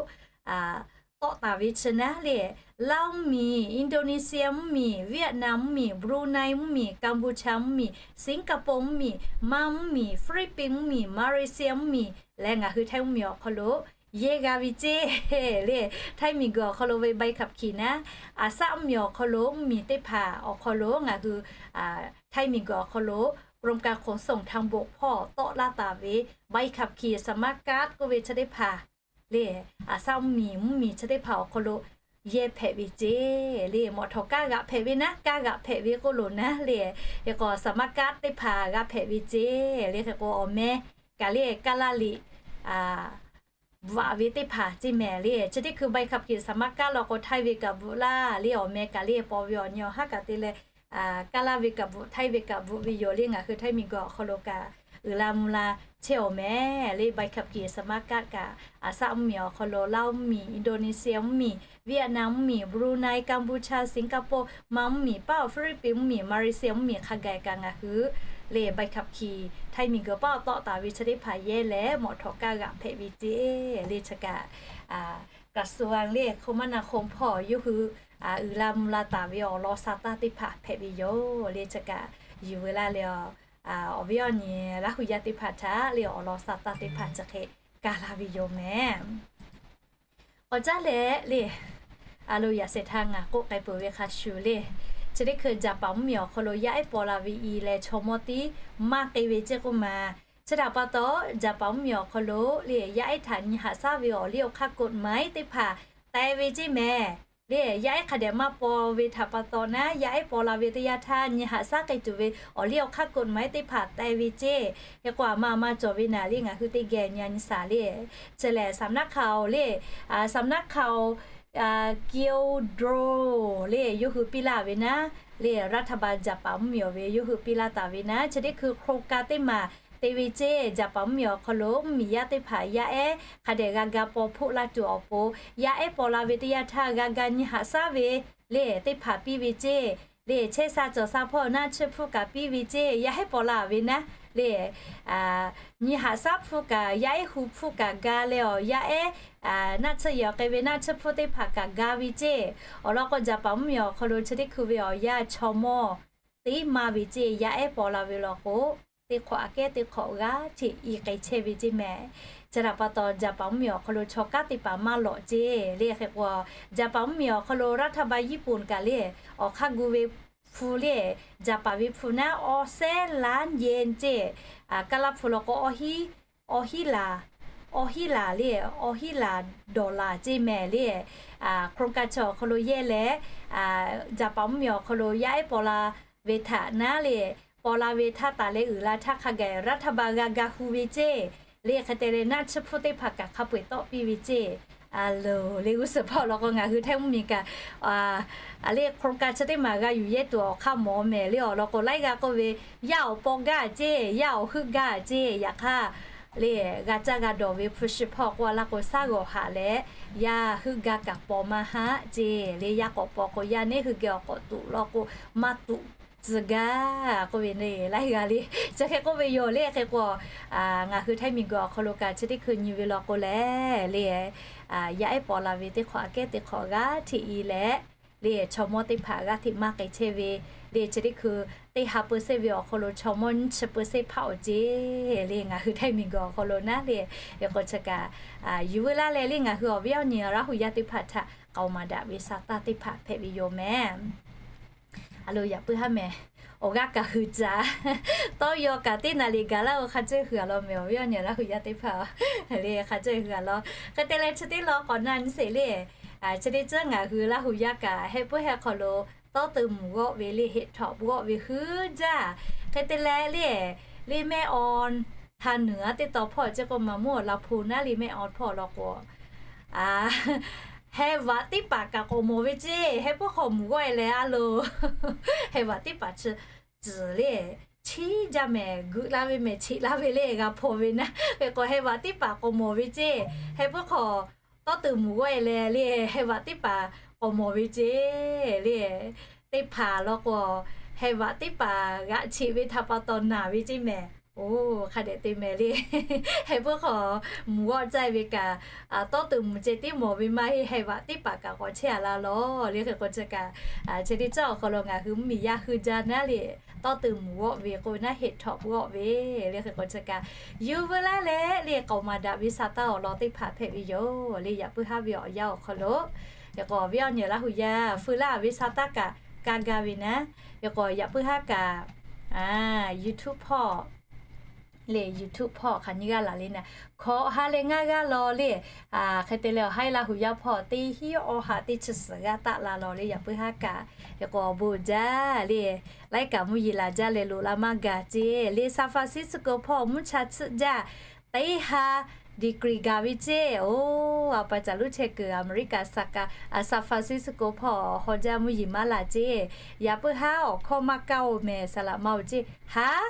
tawˆ taˍ ve chi naˉ lehˬ, Laˇ mvuhˇmiˬ, Indonesia mvuhˇmiˬ, Vietnam mvuhˇmiˬ, Brunei mvuhˇmiˬ, Cambodia mvuhˇmiˬ, Singapore mvuhˇmiˬ, Maˇ mvuhˇmiˬ, Philippines mvuhˇmiˬ, Malaysia mvuhˇmiˬ leh ngaˬ hui Htaiˇ mvuhˇmiˬ awˬ hk'aw lo yehˇ g'a ve ceˇ. Lehˬ, Htaiˇ miˬguiˬ awˬ hk'aw lo ve ใบขับขี่ naˉ, aˬ saˉ mvuhˇmiˬ awˬ hk'aw lo mvuhˇmiˬ teˇ hpaˍ awˬ hk'aw lo ngaˬ hui Htaiˇ miˬguiˬ awˬ hk'aw lo กรมการขนส่งทางบก hpawˇ tawˆ laˇ taˍ ve ใบขับขี่ สมัครการ์ด k'oˆ ve chi teˇ hpaˍ lehˬ, aˬ saˉ mvuhˇmiˬ, mvuhˇmiˬ chi teˇ hpaˍ awˬ hk'aw lo yehˇ hpehꞈ ve ceˇ. Lehˬ, mawꞈ htawꞈ kaˇ g'aꞈ hpehꞈ ve naˉ, kaˇ g'aꞈ hpehꞈ ve k'oˆ loˬ naˉ lehˬ, hk'e k'o สมัครการ์ด teˇ hpaˍ g'a hpehꞈ ve ceˇ. Lehˬ, hk'e k'o awˬ meh kaꞈ lehˬ kaˇ laˇ liꞈ bvuhꞈ ve teˇ hpaˍ ceˇ mehˍ lehˬ. Chi teˇ hkui ใบขับขี่ สมัครการ์ด law k'o Htaiˇ ve kaꞈ bvuhꞈ laˇ lehˬ, awˬ meh kaꞈ lehˬ paw ve awˬ nyi awˬ haˉ kaꞈ te leh kaˇ laˇ ve kaꞈ bvuhꞈ, Htaiˇ ve kaꞈ bvuhꞈ ve yoˬ lehˬ, ngaˬ hui Htaiˇ miˬguiˬ awˬ hk'aw lo kaꞈ uiˍ la mvuh la chehˇ awˬ meh lehˬ, ใบขับขี่ สมัครการ์ด kaꞈ aˬ saˉ mvuhˇmiˬ awˬ hk'aw lo Laˇ mvuhˇmiˬ, Indonesia mvuhˇmiˬ, Vietnam mvuhˇmiˬ, Brunei, Cambodia, Singapore, Maˇ mvuhˇmiˬ, paˇ awˬ Philippines mvuhˇmiˬ, Malaysia mvuhˇmiˬ hk'a gaˬ kaꞈ ngaˬ hui lehˬ ใบขับขี่ Htaiˇ miˬguiˬ paˇ tawˆ taˍ ve chi teˇ hpaˍ yehˇ leh mawꞈ htawꞈ kaˇ g'aꞈ hpehꞈ ve ceˇ. Lehˬ chi kaꞈ กระทรวง lehˬ คมนาคม hpawˇ yawˇ hui uiˍ la mvuh la taˍ ve awˬ lawn sa taˇ teˇ hpaˍ hpehꞈ ve yoˬ. Lehˬ chi kaꞈ yuˬ veu laˇ leh, awˬ viˉ awˬ nyi Laˇ hu yaˇ teˇ hpaˍ htaꞈ lehˬ awˬ lawn sa taˇ teˇ hpaˍ chi hk'e kaˇ laˇ ve yoˬ mehˍ. K'awꞈ caˉ leh lehˬ, a lo yaꞈ shehˍ htaˇ ngaˬ k'oˆ k'ai peuˬ ve hk'a shuˍ lehˬ, chi teˇ hkui Jaˍpaˍ mvuhˇmiˬ awˬ hk'aw lo yaˇ ehˉ paw la ve i leh chaw mawˇ tiˉ maˇ k'e ve ceˇ k'oˆ ma. Chi htaꞈ pa taw, Jaˍpaˍ mvuhˇmiˬ awˬ hk'aw lo lehˬ yaˇ ehˉ htaꞈ nyi haꞈ shaˉ ve awˬ liˇ awˬ hk'aˇ กฎหมาย teˇ hpaˍ teh ve ceˇ mehˍ. Lehˬ yaˇ ehˉ hk'a dehꞈ maˇ paw ve htaꞈ pa taw naˉ, yaˇ ehˉ paw la ve teˇ yanˇ htaˇ nyi haꞈ shaˉ k'ai tuˬ ve awˬ liˇ awˬ hk'aˇ กฎหมาย teˇ hpaˍ teh ve ceˇ. Hk'e k'o aˬ ma aˬ ma cawˬ ve naˍ lehˬ ngaˬ hui teˇ geh nyi nyi shaˍ lehˬ, chi lehˬ สำนักข่าว lehˬ, สำนักข่าว Kyodo lehˬ yawˇ hui piˇ laˇ ve naˉ, lehˬ รัฐบาล Jaˍpaˍ mvuhˇmiˬ awˬ ve yawˇ hui piˇ laˇ taˍ ve naˉ, chi teˇ hkui โครงการ teˇ maˬ te ve ceˇ. Jaˍpaˍ mvuhˇmiˬ awˬ hk'aw lo mvuhˇmiˬ yaˇ teˇ hpaˍ yaˇ ehˉ hk'a dehꞈ g'a ga paw hpoˆ la tuˬ awˬ pon, yaˇ ehˉ paw la ve teˇ yanˇ htaˇ g'a ga nyi haꞈ shaˉ ve lehˬ teˇ hpaˍ piˇ ve ceˇ. Lehˬ chehˇ sha cawˬ sha hpawˇ naˆ tsuhˇ hpfuhˆ kaꞈ piˇ ve ceˇ. Yaˇ ehˉ paw la ve naˉ lehˬ, nyi haꞈ shaˉ hpfuhˆ kaꞈ, yaˇ ehˉ hu hpfuhˆ kaꞈ ga leh awˬ, yaˇ ehˉ naˆ tsuhˇ yehˬ awˬ k'ai ve naˆ tsuhˇ hpfuhˆ teˇ hpaˍ kaꞈ ga ve ceˇ. Awˬ lawn k'o Jaˍpaˍ mvuhˇmiˬ awˬ hk'aw lo chi teˇ hkui ve awˬ yanˇ chaw mawˇ teˇ maˇ ve ceˇ. Yaˇ ehˉ paw la ve law k'o, teˇ hk'awꞈ aꞈ kehˉ teˇ hk'awꞈ g'aˇ hteꞈ i k'ai chehˇ ve ceˇ mehˍ. Chi htaꞈ pa taw Jaˍpaˍ mvuhˇmiˬ awˬ hk'aw lo chaw kanˉ teˇ hpaˍ maˇ lawꞈ ceˇ. Lehˬ hk'e k'o, Jaˍpaˍ mvuhˇmiˬ awˬ hk'aw lo รัฐบาล Jaˍpaˍ mvuhˇmiˬ kaꞈ lehˬ awˬ hk'aˇ gu ve hpu lehˬ, Jaˍpaˍ ve hpu naˉ awˇ sehˉ laˇ yehˬ ceˇ. Kaˇ laˇ hpu law k'o awˇ hiˉ, awˇ hiˉ laˬ, awˇ hiˉ laˬ lehˬ, awˇ hiˉ laˬ dollar ceˇ mehˍ lehˬ, โครงการ chi awˬ hk'aw lo yehˇ leh, Jaˍpaˍ mvuhˇmiˬ awˬ hk'aw lo yaˇ ehˉ paw la ve htaꞈ naˉ lehˬ, paw la ve htaˇ taˍ leh uiˍ la htaˇ hk'a gaˬ รัฐบาล g'a ga hu ve ceˇ. Lehˬ hk'e te leh naˆ tsuhˇ hpfuhˆ teˇ hpaˍ kaꞈ hk'a peu-eˬ tawˆ piˇ ve ceˇ. A loˬ, lehˬ g'uˇ suhˍ hpawˇ law k'o ngaˬ hui Htaiˇ mvuhˇmiˬ kaꞈ lehˬ โครงการ chi teˇ maˬ g'a yuˬ yehˇ tuˬ awˬ hk'aˇ mawˬ mehˍ lehˬ. Awˬ lawn k'o laiˉ g'aˇ k'oˆ ve, yaˇ awˬ paw gaˇ ceˇ, yaˇ awˬ heuˆ gaˇ ceˇ. Yaꞈ hk'aˇ lehˬ g'a caˇ g'a dawˬ ve hpu shi hpawˇ k'oˆ a laˇ k'o, shaˉ g'awˬ haꞈ leh yaˇ heuˆ gaˇ kaꞈ paw maˇ haˆ ceˇ. Lehˬ yaˇ k'awꞈ paw k'o, yaˇ neˉ hui geh awˬ k'awꞈ tuꞈ law k'o, maˇ tuꞈ tcuh gaˇ k'oˆ ve lehˬ laiˉ g'aˇ lehˬ chi hk'e k'oˆ ve yoˬ. Lehˬ hk'e k'o, ngaˬ hui Htaiˇ miˬguiˬ awˬ hk'aw lo kaꞈ chi teˇ hkui nyi ve law k'o lehˬ, lehˬ yaˇ ehˉ paw la ve teˇ hk'awꞈ aꞈ kehˉ teˇ hk'awꞈ g'aˇ hteꞈ i leh, lehˬ chaw mawˇ teˇ hpaˍ g'aˇ hteꞈ maˇ k'ai chehˇ ve, lehˬ chi teˇ hkui teˇ ha เปอร์เซ็นต์ ve awˬ hk'aw lo chaw mawˇ nyiˇ chi เปอร์เซ็นต์ hpaˇ awˬ ceˇ. Lehˬ ngaˬ hui Htaiˇ miˬguiˬ awˬ hk'aw lo naˉ lehˬ, hk'e k'o chi kaꞈ yuˬ veu laˇ leh lehˬ ngaˬ hui awˬ viˉ awˬ nyi Laˇ hu yaˇ teˇ hpaˍ htaꞈ k'aoˍ maˍ daꞈ ve sa taˇ teˇ hpaˍ hpehꞈ ve yoˬ mehˍ. A loˬ, yaꞈ puiˉ haˉ mehˍ. Awˬ g'aˇ kaꞈ hui caˇ, tawˇ yaw kaꞈ teˇ naˍ riˍ gaˬ laˇ-o. Hk'a ceuˬ hui a law mehˍ, awˬ viˉ awˬ nyi Laˇ hu yaˇ teˇ hpaˍ lehˬ, hk'a ceuˬ hui a law. Hk'e te leh chi teˇ lawn k'awꞈ na nyi sheˍ lehˬ, chi teˇ ceuˬ ngaˬ hui Laˇ hu yaˇ kaꞈ heh puiˉ heh hk'aw lo tawˇ teu mvuhˬ g'awˆ ve lehˬ, heˆ htawꞈ g'awˆ ve huiˉ jaˇ. Hk'e te leh lehˬ, lehˬ แม่อ่อน htaꞈ nuˬ a teˇ taw hpawˇ ceˇ k'o, maˍ muˇ awˬ la hpu naˉ lehˬ แม่อ่อน hpawˇ law k'o, heh vaꞈ teˇ hpaˍ kaꞈ k'awꞈ mawˬ ve ceˇ. Heh puiˉ hk'aw mvuhˬ g'awˆ e leh a loˬ, heh vaꞈ teˇ hpaˍ chi tcuhˍ lehˬ, chiˉ jaˇ mehˍ, geuꞈ la ve mehˍ, cheꞈ la ve le g'a hpaw ve naˉ. Hk'e k'o, heh vaꞈ teˇ hpaˍ k'awꞈ mawˬ ve ceˇ. Heh puiˉ hk'aw tawˇ tuˬ mvuhˬ g'awˇ e leh le, heh vaꞈ teˇ hpaˍ k'awꞈ mawˬ ve ceˇ le. Teˇ hpaˍ law k'o, heh vaꞈ teˇ hpaˍ g'aꞈ cheꞈ ve htaꞈ pa taw naˬ ve ceˇ mehˍ. Oˬ, hk'a dehꞈ te mehˍ le. Heh puiˉ hk'aw mvuhˬ g'awˇ caˇ ve kaꞈ, tawˇ tuˬ mvuhˬ ceh tiˉ mawˬ ve maˇ heˆ, heh vaꞈ teˇ hpaˍ kaꞈ k'awꞈ chehˇ a la lawˬ le. Hk'e k'o chi kaꞈ, chi teˇ cawˇ awˬ hk'aw lo ngaˬ hui mvuhˇmiˬ yaˇ hui jaˇ naˉ le, tawˇ tuˬ mvuhˬ g'awˇ ve k'o naˉ heˆ, htawꞈ g'awˇ ve le. Hk'e k'o chi kaꞈ, yuˬ veu laˇ leh le k'aoˍ maˍ daꞈ ve sa taˇ awˬ lawn teˇ hpaˍ hpehꞈ ve yoˬ le. Yaꞈ puiˉ haˉ ve awˬ yanˇ awˬ hk'aw lo, hk'e k'o awˬ viˉ awˬ nyi Laˇ hu yaˇ feu laˇ ve sa taˇ kaꞈ kaˇ gaˇ ve naˉ. Hk'e k'o yaꞈ puiˉ haˉ kaꞈ, YouTube hpawˇ le, YouTube hpawˇ hk'aˬ nyi g'aˇ laˬ le naˉ, hkawꞈ ha leh ngaˇ g'aˇ law le. Hk'e te leh awˬ haiˉ Laˇ hu yaˇ hpawˇ teˇ hinˉ awˬ ha teˇ chi suhˍ g'aˇ taˆ la law le. Yaꞈ puiˉ haˉ kaꞈ, hk'e k'o awˬ bon uiˍ jaˇ le, laiˉ kaꞈ mvuhˇ yeˬ laˬ jaˇ leh loꞈ la maˇ gaˬ ceˇ le. San Francisco hpawˇ mvuhˇ cha tsuhˆ jaˇ, teˇ ha degree gaˬ ve ceˇ. Oˬ, a pa caˬ luˉ chehˇ kuiˬ America San Francisco hpawˇ haw jaˇ, mvuhˇ yeˬ maˇ laˬ ceˇ. Yaꞈ puiˉ haˉ awˬ hkawˇ maˇ kaˇ oˬ mehˍ, saˍ laꞈ ma oˬ ceˇ. Haˉ,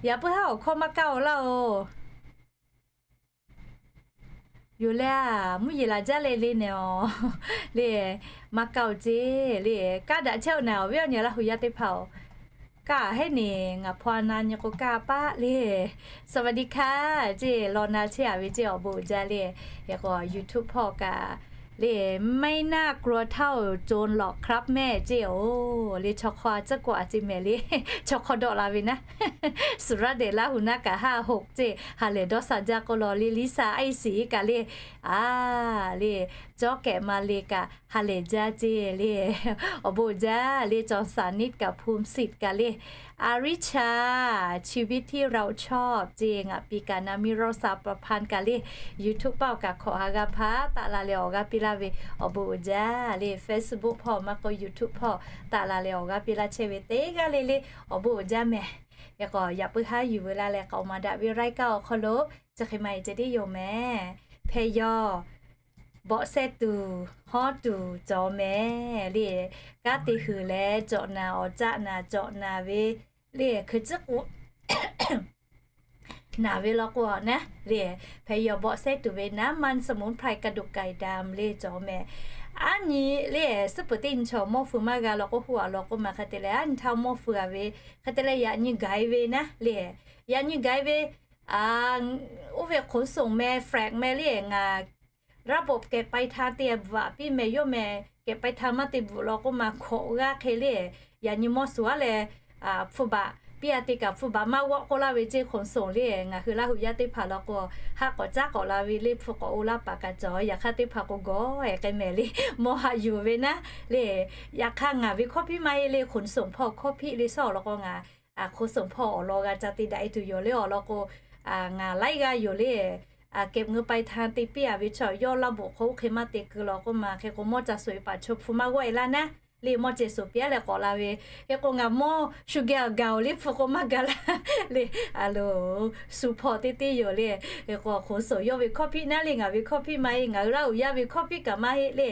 yaꞈ puiˉ haˉ awˬ hkawˇ maˇ kaˇ oˬ laˇ oˬ. Yoˬ le, a, mvuhˇ yeˬ laˬ jaˇ leh le nehˬ aˬ le, maˇ kaˇ oˬ ceˇ le. Kaˇ daꞈ chehˇ oˬ naˉ, awˬ viˉ awˬ nyi Laˇ hu yaˇ teˇ hpaˍ oˬ. Kaˇ heˉ neˬ ngaˬ hpaw na nyi k'o kaˇ paˆ le. สวัสดีค่ะ ceˇ law na chehˇ a ve ceˇ, awˬ bon uiˍ jaˇ le. Hk'e k'o YouTube hpawˇ kaꞈ le, ไม่น่ากลัวเท่าโจรหรอกครับแม่ ceˇ oˬ le. Chaw hk'aw a tcuhˉ k'o a ceˇ mehˍ le, chaw hk'aw dawˆ la ve naˉ. Suˍraˇ dehꞈ Laˇ hu naˉ kaꞈ haˉ hoꞈ ceˇ, ha lehˬ dawˇ sha jaˇ k'oˆ law le. Liˇ sa a iˉ siˍ kaꞈ le, a, le, cawˇ kehꞈ ma le kaꞈ ha lehˬ jaˇ ceˇ le. Awˬ bon uiˍ jaˇ le. Cawˬ saˍ niˆ kaꞈ hpu siˍ kaꞈ le, a riˉ cha, ชีวิตที่เราชอบ ceˇ ngaˬ pi kaꞈ นามิโรสา ประพันธ์ kaꞈ le, YouTube paˆ kaꞈ hkawꞈ ha g'a hpaˇ taˆ la leh awˬ g'aˇ piˇ laˇ ve, awˬ bon uiˍ jaˇ le. Facebook hpawˇ maˇ k'o YouTube hpawˇ taˆ la leh awˬ g'aˇ piˇ laˇ chehˇ ve teˇ g'aˇ le le, awˬ bon uiˍ jaˇ mehˍ. Hk'e k'o yaꞈ puiˉ haˉ yuˬ veu laˇ leh k'aoˍ maˍ daꞈ ve รายการ awˬ hk'aw lo chi hk'e ma e ceh tiˉ yoˬ mehˍ. Hpeh yaw bawꞈ shehˇ tuˬ hawˉ tuˬ cawˬ mehˍ le. Kanˉ te huiˍ leh cawꞈ naˍ, awˬ caˆ naˍ cawꞈ naˍ ve le, hkui ciˉ k'o naˍ ve law k'o naˉ le, hpeh yaw bawꞈ shehˇ tuˬ ve น้ำมันสมุนไพรกระดูกไก่ดำ le cawˬ mehˍ. Aˉ nyi le, suhˉ peuˬ teˇ nyi chaw mawˇ feu maˇ g'a law k'o, hu a law k'o maˇ hk'e te leh aˉ nyi htaˇ mawˇ feu a ve, hk'e te leh yaꞈ nyi gaiˍ ve naˉ le, yaꞈ nyi gaiˍ ve, oˇ ve ขนส่ง meh, freight meh le, ngaˬ ระบบเก็บปลายทาง te bvuhꞈ piˇ meh yawˇ meh, เก็บปลายทาง maˇ te bvuhꞈ law k'o maˇ hkawꞈ g'aˇ hk'e le, yaꞈ nyi mawˇ suhˍ a leh hpu baꞈ piˇ a te kaꞈ hpu baꞈ maˇ g'awˆ k'oˆ laˇ ve ceˇ. ขนส่ง le ngaˬ hui Laˇ hu yaˇ teˇ hpaˍ law k'o, haˆ k'awꞈ caˉ k'awꞈ la ve le, hpu k'awꞈ o laˇ paˍ kaꞈ cawˬ. Yaꞈ hk'aˇ teˇ hpaˍ k'o gawˬ e k'ai mehˍ le, mawˇ haꞈ yuˬ ve naˉ le. Yaꞈ hk'aˇ ngaˬ ve hkawˇ piˇ maˇ heˆ le, ขนส่ง hpawˇ hkawˇ piˇ le suhˉ awˬ lawn k'o ngaˬ ขนส่ง hpawˇ awˬ lawn g'a ca te daꞈ e tuˬ yoˬ le. Awˬ lawn k'o, ngaˬ laiˉ g'aˇ yoˬ le, เก็บเงินปลายทาง te piˇ a ve chaw yawˇ ระบบ hk'aw oˇ hk'e maˇ te keu law k'o maˇ hk'e k'o mawˇ ca suhˍ e paˍ chaw hpu maˇ g'awˆ e laˇ naˉ le, mawˇ ceh suhˍ piˇ a leh k'awꞈ la ve. Hk'e k'o ngaˬ mawˇ shu geh awˬ gaˬ oˬ le, hpu k'o maˇ gaˬ laˇ le. A lo, shu hpawˇ teˇ teˇ yoˬ le. Hk'e k'o ขนส่ง yawˇ ve hkawˇ piˇ naˉ le, ngaˬ ve hkawˇ piˇ maˇ heˆ, ngaˬ hui Laˇ hu yaˇ ve hkawˇ piˇ kaꞈ maˇ heˆ le.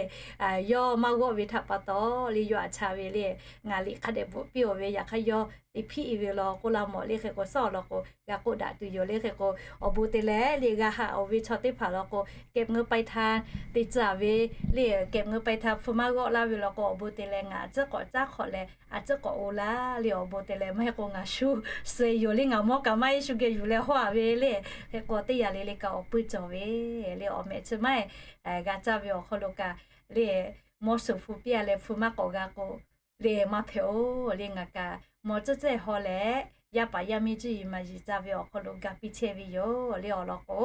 Yawˇ maˇ g'awˆ ve htaꞈ pa taw le, yawˇ aꞈ cha ve le. Ngaˬ liꞈ hk'a dehꞈ bvuhꞈ piˇ oˬ ve, yaꞈ hk'aˇ yawˇ te piˇ e ve law k'oˆ la mawˬ le. Hk'e k'o suhˉ awˬ lawn k'o g'a k'oˆ daꞈ tuˬ yoˬ le. Hk'e k'o awˬ bon te leh le g'a haꞈ oˬ ve chaw teˇ hpaˍ law k'o, เก็บเงินปลายทาง te tcuh a ve le, เก็บเงินปลายทาง hpu maˇ g'awˆ laˇ ve law k'o, awˬ bon te leh ngaˬ aꞈ tcuhˉ k'awꞈ caˉ hk'awꞈ leh aꞈ tcuhˉ k'awꞈ o laˇ le. Awˬ bon te leh maˇ heˆ k'o ngaˬ shu suh e yoˬ le, ngaˬ mawˇ kaꞈ maˇ heˆ, shu geh yuˬ leh hawˇ a ve le. Hk'e k'o teˇ yanˇ le le kaꞈ awˬ puiˇ cawˬ ve le, awˬ mehꞈ chi maˇ heˆ, g'a caˇ ve awˬ hk'aw lo kaꞈ le, mawˇ suhˍ hpu piˇ a leh hpu maˇ k'awꞈ g'a k'o le, maˇ hpehꞈ oˬ le. Ngaˬ kaꞈ mawˇ tcuhˉ tcuhˉ hawˇ leh, yaˇ paˍ yaˇ miˇ cuˇ yiˍ maˍ yiˍ ca ve awˬ hk'aw lo ga piˇ chehˇ ve yoˬ le. Awˬ lawn k'o,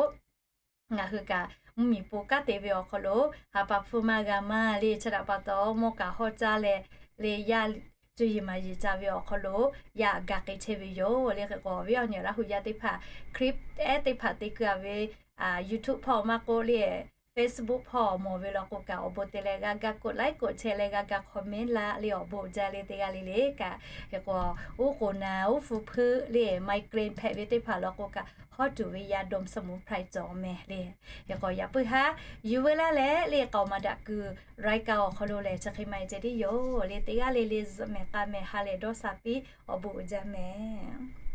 ngaˬ hui kaꞈ mvuhˇmiˬ po kanˉ te ve awˬ hk'aw lo ha pa hpfuhˇ maˇ g'a maˇ le. Chi htaꞈ pa taw mawˇ kaꞈ hawˇ caˇ leh le, yaˇ cuˇ yiˍ maˍ yiˍ ca ve awˬ hk'aw lo yaˇ ga k'ai chehˇ ve yoˬ le. Hk'e k'o awˬ viˉ awˬ nyi Laˇ hu yaˇ teˇ hpaˍ คลิป ehˉ teˇ hpaˍ te keu a ve, YouTube hpawˇ maˇ k'oˆ le, Facebook hpawˇ mawˬ ve law k'o kaꞈ awˬ bon te leh g'a ga กดไลค์ กดแชร์ leh g'a ga comment laˇ le awˬ bon uiˍ jaˇ le teˇ g'aˇ le le kaꞈ. Hk'e k'o, uˉ k'oˍ naˍ uˉ hpu hpuiˇ le migraine hpehꞈ ve teˇ hpaˍ law k'o kaꞈ hawˉ tuˬ ve ยาดมสมุนไพร cawˬ mehˍ le. Hk'e k'o, yaꞈ puiˉ haˉ yuˬ ve laˇ leh le k'aoˍ maˍ daꞈ kuiˬ รายการ awˬ hk'aw lo lehˬ chi hk'e maˇ heˆ ceh tiˉ yoˬ le teˇ g'aˇ le le zuhꞈ mehˍ k'a mehˍ ha lehˬ dawˇ sha piˇ awˬ bon uiˍ jaˇ mehˍ.